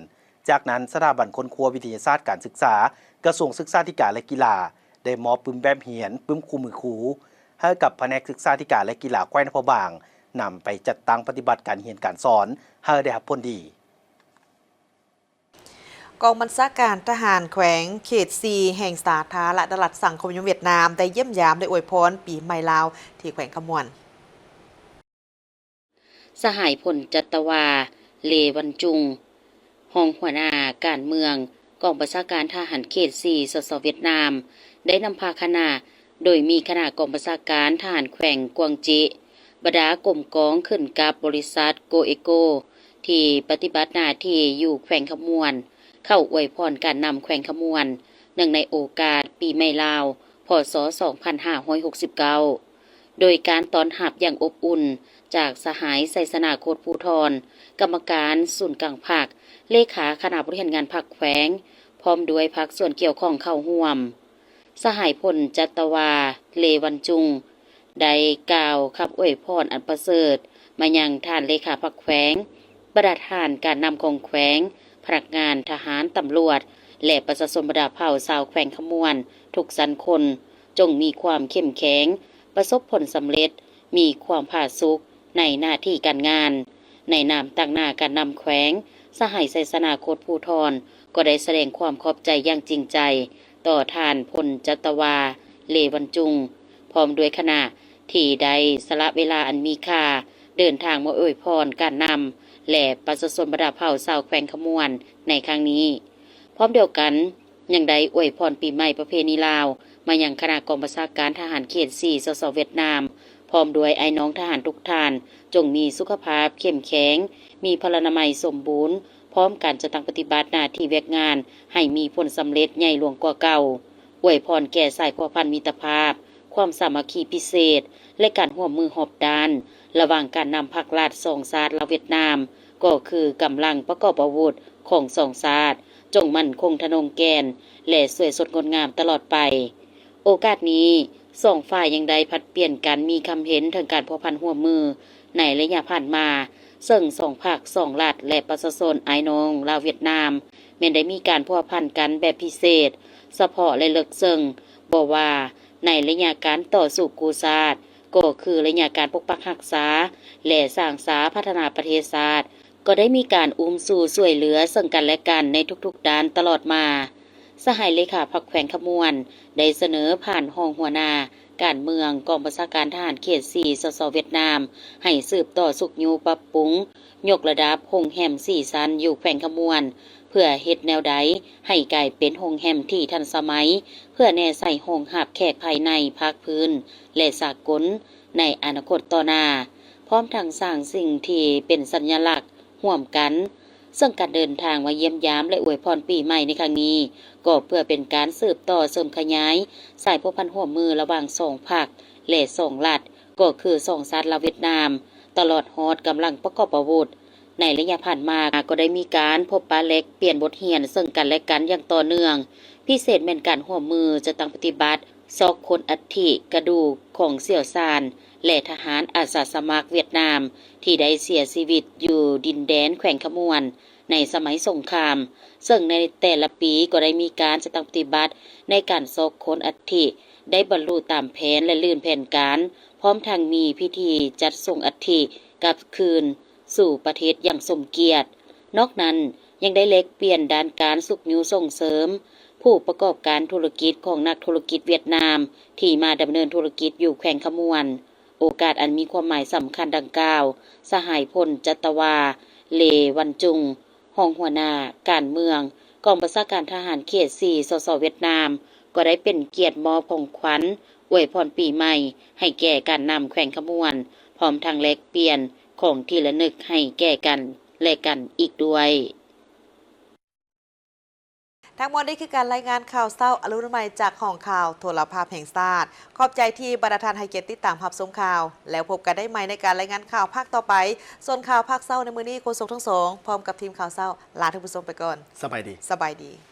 ຈາກນັ້ນ, ສະຖາບັນຄົ້ນຄວ້າວິທະຍາສາດການສຶກສາ, ກະຊວງສຶກສາທິການ ແລະ ກິລາ ໄດ້ມອບປຶ້ມແບບຮຽນ, ປຶ້ມຄູ່ມືຄູ ໃຫ້ກັບພະແນກສຶກສາທິການ ແລະ ກິລາແຂວງຫຼວງພະບາງ ນຳໄປຈັດຕັ້ງປະຕິບັດການຮຽນການສອນໃຫ້ໄດ້ຮັບຜົນດີ. ກອງບັນຊາການທະຫານແຂວງເຂດສີ່ ແຫ່ງສາທາລະນະລັດສັງຄົມນິຍົມຫວຽດນາມ ໄດ້ຢ້ຽມຢາມ ແລະ ອວຍພອນປີໃໝ່ລາວ ທີ່ແຂວງຄຳມ່ວນ. ສະຫາຍ ພົນຈັດຕະວາ ເລວັນຈຸງ ຮອງຫົວໜ້າການເມືອງ ກອງບັນຊາການທະຫານເຂດສີ່ ສສ ຫວຽດນາມ ໄດ້ນຳພາຄະນະ ໂດຍມີຄະນະກອງບັນຊາການທະຫານແຂວງກວາງເຈະ, ບັນດາກົມກອງຂຶ້ນກັບບໍລິສັດໂກເອໂກ ທີ່ປະຕິບັດໜ້າທີ່ຢູ່ແຂວງຄຳມ່ວນ ເຂົ້າອວຍພອນການນຳແຂວງຄຳມ່ວນ ເນື່ອງໃນໂອກາດປີໃໝ່ລາວ ພ.ສ. ສອງພັນຫ້າຮ້ອຍຫົກສິບເກົ້າ ໂດຍການຕ້ອນຮັບຢ່າງອົບອຸ່ນຈາກສະຫາຍ ໄຊຊະນາ ໂຄດພູທອນ ກຳມະການສູນກາງພັກ, ເລຂາຄະນະບໍລິຫານງານພັກແຂວງ ພ້ອມດ້ວຍພາກສ່ວນກ່ຽວຂ້ອງເຂົ້າຮ່ວມ. ສະຫາຍ ພົນຈັດຕະວາ ເລວັນຈຸງ ໄດ້ກ່າວຄຳອວຍພອນອັນປະເສີດມາຍັງທ່ານເລຂາພັກແຂວງ, ບັນດາທ່ານການນຳຂອງແຂວງ, ພະນັກງານ, ທະຫານ, ຕຳຫຼວດ ແລະ ປະຊາຊົນບັນດາເຜົ່າຊາວແຂວງຄຳມ່ວນທຸກຊັ້ນຄົນ ຈົ່ງມີຄວາມເຂັ້ມແຂງ, ປະສົບຜົນສຳເລັດ, ມີຄວາມຜາສຸກໃນໜ້າທີ່ການງານ. ໃນນາມຕາງໜ້າການນຳແຂວງ, ສະຫາຍ ໄຊຊະນາ ໂຄດພູທອນ ກໍໄດ້ສະແດງຄວາມຂອບໃຈຢ່າງຈິງໃຈຕໍ່ທ່ານ ພົນຈັດຕະວາ ເລວັນຈຸງ ພ້ອມດ້ວຍຄະນະ ທີ່ໄດ້ສະຫຼະເວລາອັນມີຄ່າເດີນທາງມາອວຍພອນການນຳ ແລະ ປະຊາຊົນບັນດາເຜົ່າຊາວແຂວງຄຳມ່ວນໃນຄັ້ງນີ້. ພ້ອມດຽວກັນ ຍັງໄດ້ອວຍພອນປີໃໝ່ປະເພນີລາວມາຍັງຄະນະກອງບັນຊາການທະຫານເຂດສີ່ ສສ ຫວຽດນາມ ພ້ອມດ້ວຍອ້າຍນ້ອງທະຫານທຸກທ່ານ ຈົ່ງມີສຸຂະພາບເຂັ້ມແຂງ, ມີພະລານາໄມສົມບູນ, ພ້ອມກັນຈັດຕັ້ງປະຕິບັດໜ້າທີ່ວຽກງານໃຫ້ມີຜົນສຳເລັດໃຫຍ່ຫຼວງກວ່າເກົ່າ. ອວຍພອນແກ່ສາຍພົວພັນມິດຕະພາບ, ຄວາມສາມັກຄີພິເສດ ແລະ ການຮ່ວມມືຮອບດ້ານ ລະຫວ່າງການນຳພັກລັດສອງຊາດລາວຫວຽດນາມ ກໍຄືກຳລັງປະກອບອາວຸດຂອງສອງຊາດ ຈົ່ງໝັ້ນຄົງທະນົງແກ່ນ ແລະ ສວຍສົດງົດງາມຕະຫຼອດໄປ. ໂອກາດນີ້, ສອງຝ່າຍຍັງໄດ້ຜັດປ່ຽນກັນມີຄຳເຫັນເຖິງການພົວພັນຮ່ວມມືໃນໄລຍະຜ່ານມາ, ເຊິ່ງສອງພັກ, ສອງລັດ ແລະ ປະຊາຊົນອ້າຍນ້ອງລາວຫວຽດນາມ ແມ່ນໄດ້ມີການພົວພັນກັນແບບພິເສດ, ສະເພາະ ແລະ ເລິກເຊິ່ງ, ບໍ່ວ່າໃນໄລຍະການຕໍ່ສູ້ກູ້ຊາດ, ກໍຄືໄລຍະການປົກປັກຮັກສາ ແລະ ສ້າງສາພັດທະນາປະເທດຊາດ, ກໍໄດ້ມີການອຸ້ມຊູຊ່ວຍເຫຼືອເຊິ່ງກັນແລະກັນໃນທຸກໆດ້ານຕະຫຼອດມາ. ສະຫາຍເລຂາພັກແຂວງຄຳມ່ວນ ໄດ້ສະເໜີຜ່ານຮອງຫົວໜ້າການເມືອງກອງບັນຊາການທະຫານເຂດສີ່ ສສ ຫວຽດນາມ ໃຫ້ສືບຕໍ່ຊຸກຍູ້ປັບປຸງ ຍົກລະດັບໂຮງແຮມສີ່ຊັ້ນຢູ່ແຂວງຄຳມ່ວນ ເພື່ອເຮັດແນວໃດໃຫ້ກາຍເປັນໂຮງແຮມທີ່ທັນສະໄໝ ເພື່ອແນໃສ່ຮອງຮັບແຂກພາຍໃນ, ພາກພື້ນ ແລະ ສາກົນໃນອະນາຄົດຕໍ່ໜ້າ, ພ້ອມທັງສ້າງສິ່ງທີ່ເປັນສັນຍະລັກຮ່ວມກັນ. ເຊິ່ງການເດີນທາງມາຢ້ຽມຢາມ ແລະ ອວຍພອນປີໃໝ່ໃນຄັ້ງນີ້ ກໍເພື່ອເປັນການສືບຕໍ່ເສີມຂະຫຍາຍສາຍພົວພັນຮ່ວມມືລະຫວ່າງສອງພັກ ແລະ ສອງລັດ, ກໍຄືສອງຊາດລາວຫວຽດນາມ, ຕະຫຼອດຮອດກຳລັງປະກອບອາວຸດ. ໃນໄລຍະຜ່ານມາ ກໍໄດ້ມີການພົບປະແລກປ່ຽນບົດຮຽນເຊິ່ງກັນແລະກັນຢ່າງຕໍ່ເນື່ອງ, ພິເສດແມ່ນການຮ່ວມມືຈັດຕັ້ງປະຕິບັດ ຊອກຄົ້ນອັດຖິ, ກະດູກຂອງຊ່ຽວຊານ ແລະ ທະຫານອາສາສະໝັກຫວຽດນາມ ທີ່ໄດ້ເສຍຊີວິດຢູ່ດິນແດນແຂວງຄຳມ່ວນໃນສະໄໝສົງຄາມ, ເຊິ່ງໃນແຕ່ລະປີກໍໄດ້ມີການຈັດຕັ້ງປະຕິບັດໃນການຊອກຄົ້ນອັດຖິ ໄດ້ບັນລຸຕາມແຜນ ແລະ ລື່ນແຜນການ, ພ້ອມທັງມີພິທີຈັດສົ່ງອັດຖິກັບຄືນ ສູ່ປະເທດຢ່າງສົມກຽດ. ນອກນັ້ນ ຍັງໄດ້ແລກປ່ຽນດ້ານການຊຸກຍູ້ສົ່ງເສີມຜູ້ປະກອບການທຸລະກິດຂອງນັກທຸລະກິດຫວຽດນາມ ທີ່ມາດຳເນີນທຸລະກິດຢູ່ແຂວງຄຳມ່ວນ. ໂອກາດອັນມີຄວາມໝາຍສຳຄັນດັ່ງກ່າວ, ສະຫາຍ ພົນຈັດຕະວາ ເລວັນຈຸງ ຮອງຫົວໜ້າການເມືອງ ກອງບັນຊາການທະຫານເຂດສີ່ ສສ ຫວຽດນາມ ກໍໄດ້ເປັນກຽດມອບຂອງຂວັນອວຍພອນປີໃໝ່ໃຫ້ແກ່ການນຳແຂວງຄຳມ່ວນ, ພ້ອມທັງແລກປ່ຽນຂອງທີ່ລະນຶກໃຫ້ແກ່ກັນແລະກັນອີກດ້ວຍ. ທັງໝົດນີ້ຄືການລາຍງານຂ່າວເຊົ້າອະລຸນໃໝ່ຈາກຫ້ອງຂ່າວໂທລະພາບແຫ່ງຊາດ. ຂອບໃຈທີ່ບັນດາທ່ານໃຫ້ກຽດຕິດຕາມຮັບຊົມຂ່າວ, ແລ້ວພົບກັນໄດ້ໃໝ່ໃນການລາຍງານຂ່າວພາກຕໍ່ໄປ. ສ່ວນຂ່າວພາກເຊົ້າໃນມື້ນີ້ ໂຄສົກທັງສອງ ພ້ອມກັບທີມຂ່າວເຊົ້າ ລາທ່ານຜູ້ຊົມໄປກ່ອນ. ສະບາຍດີ. ສະບາຍດີ.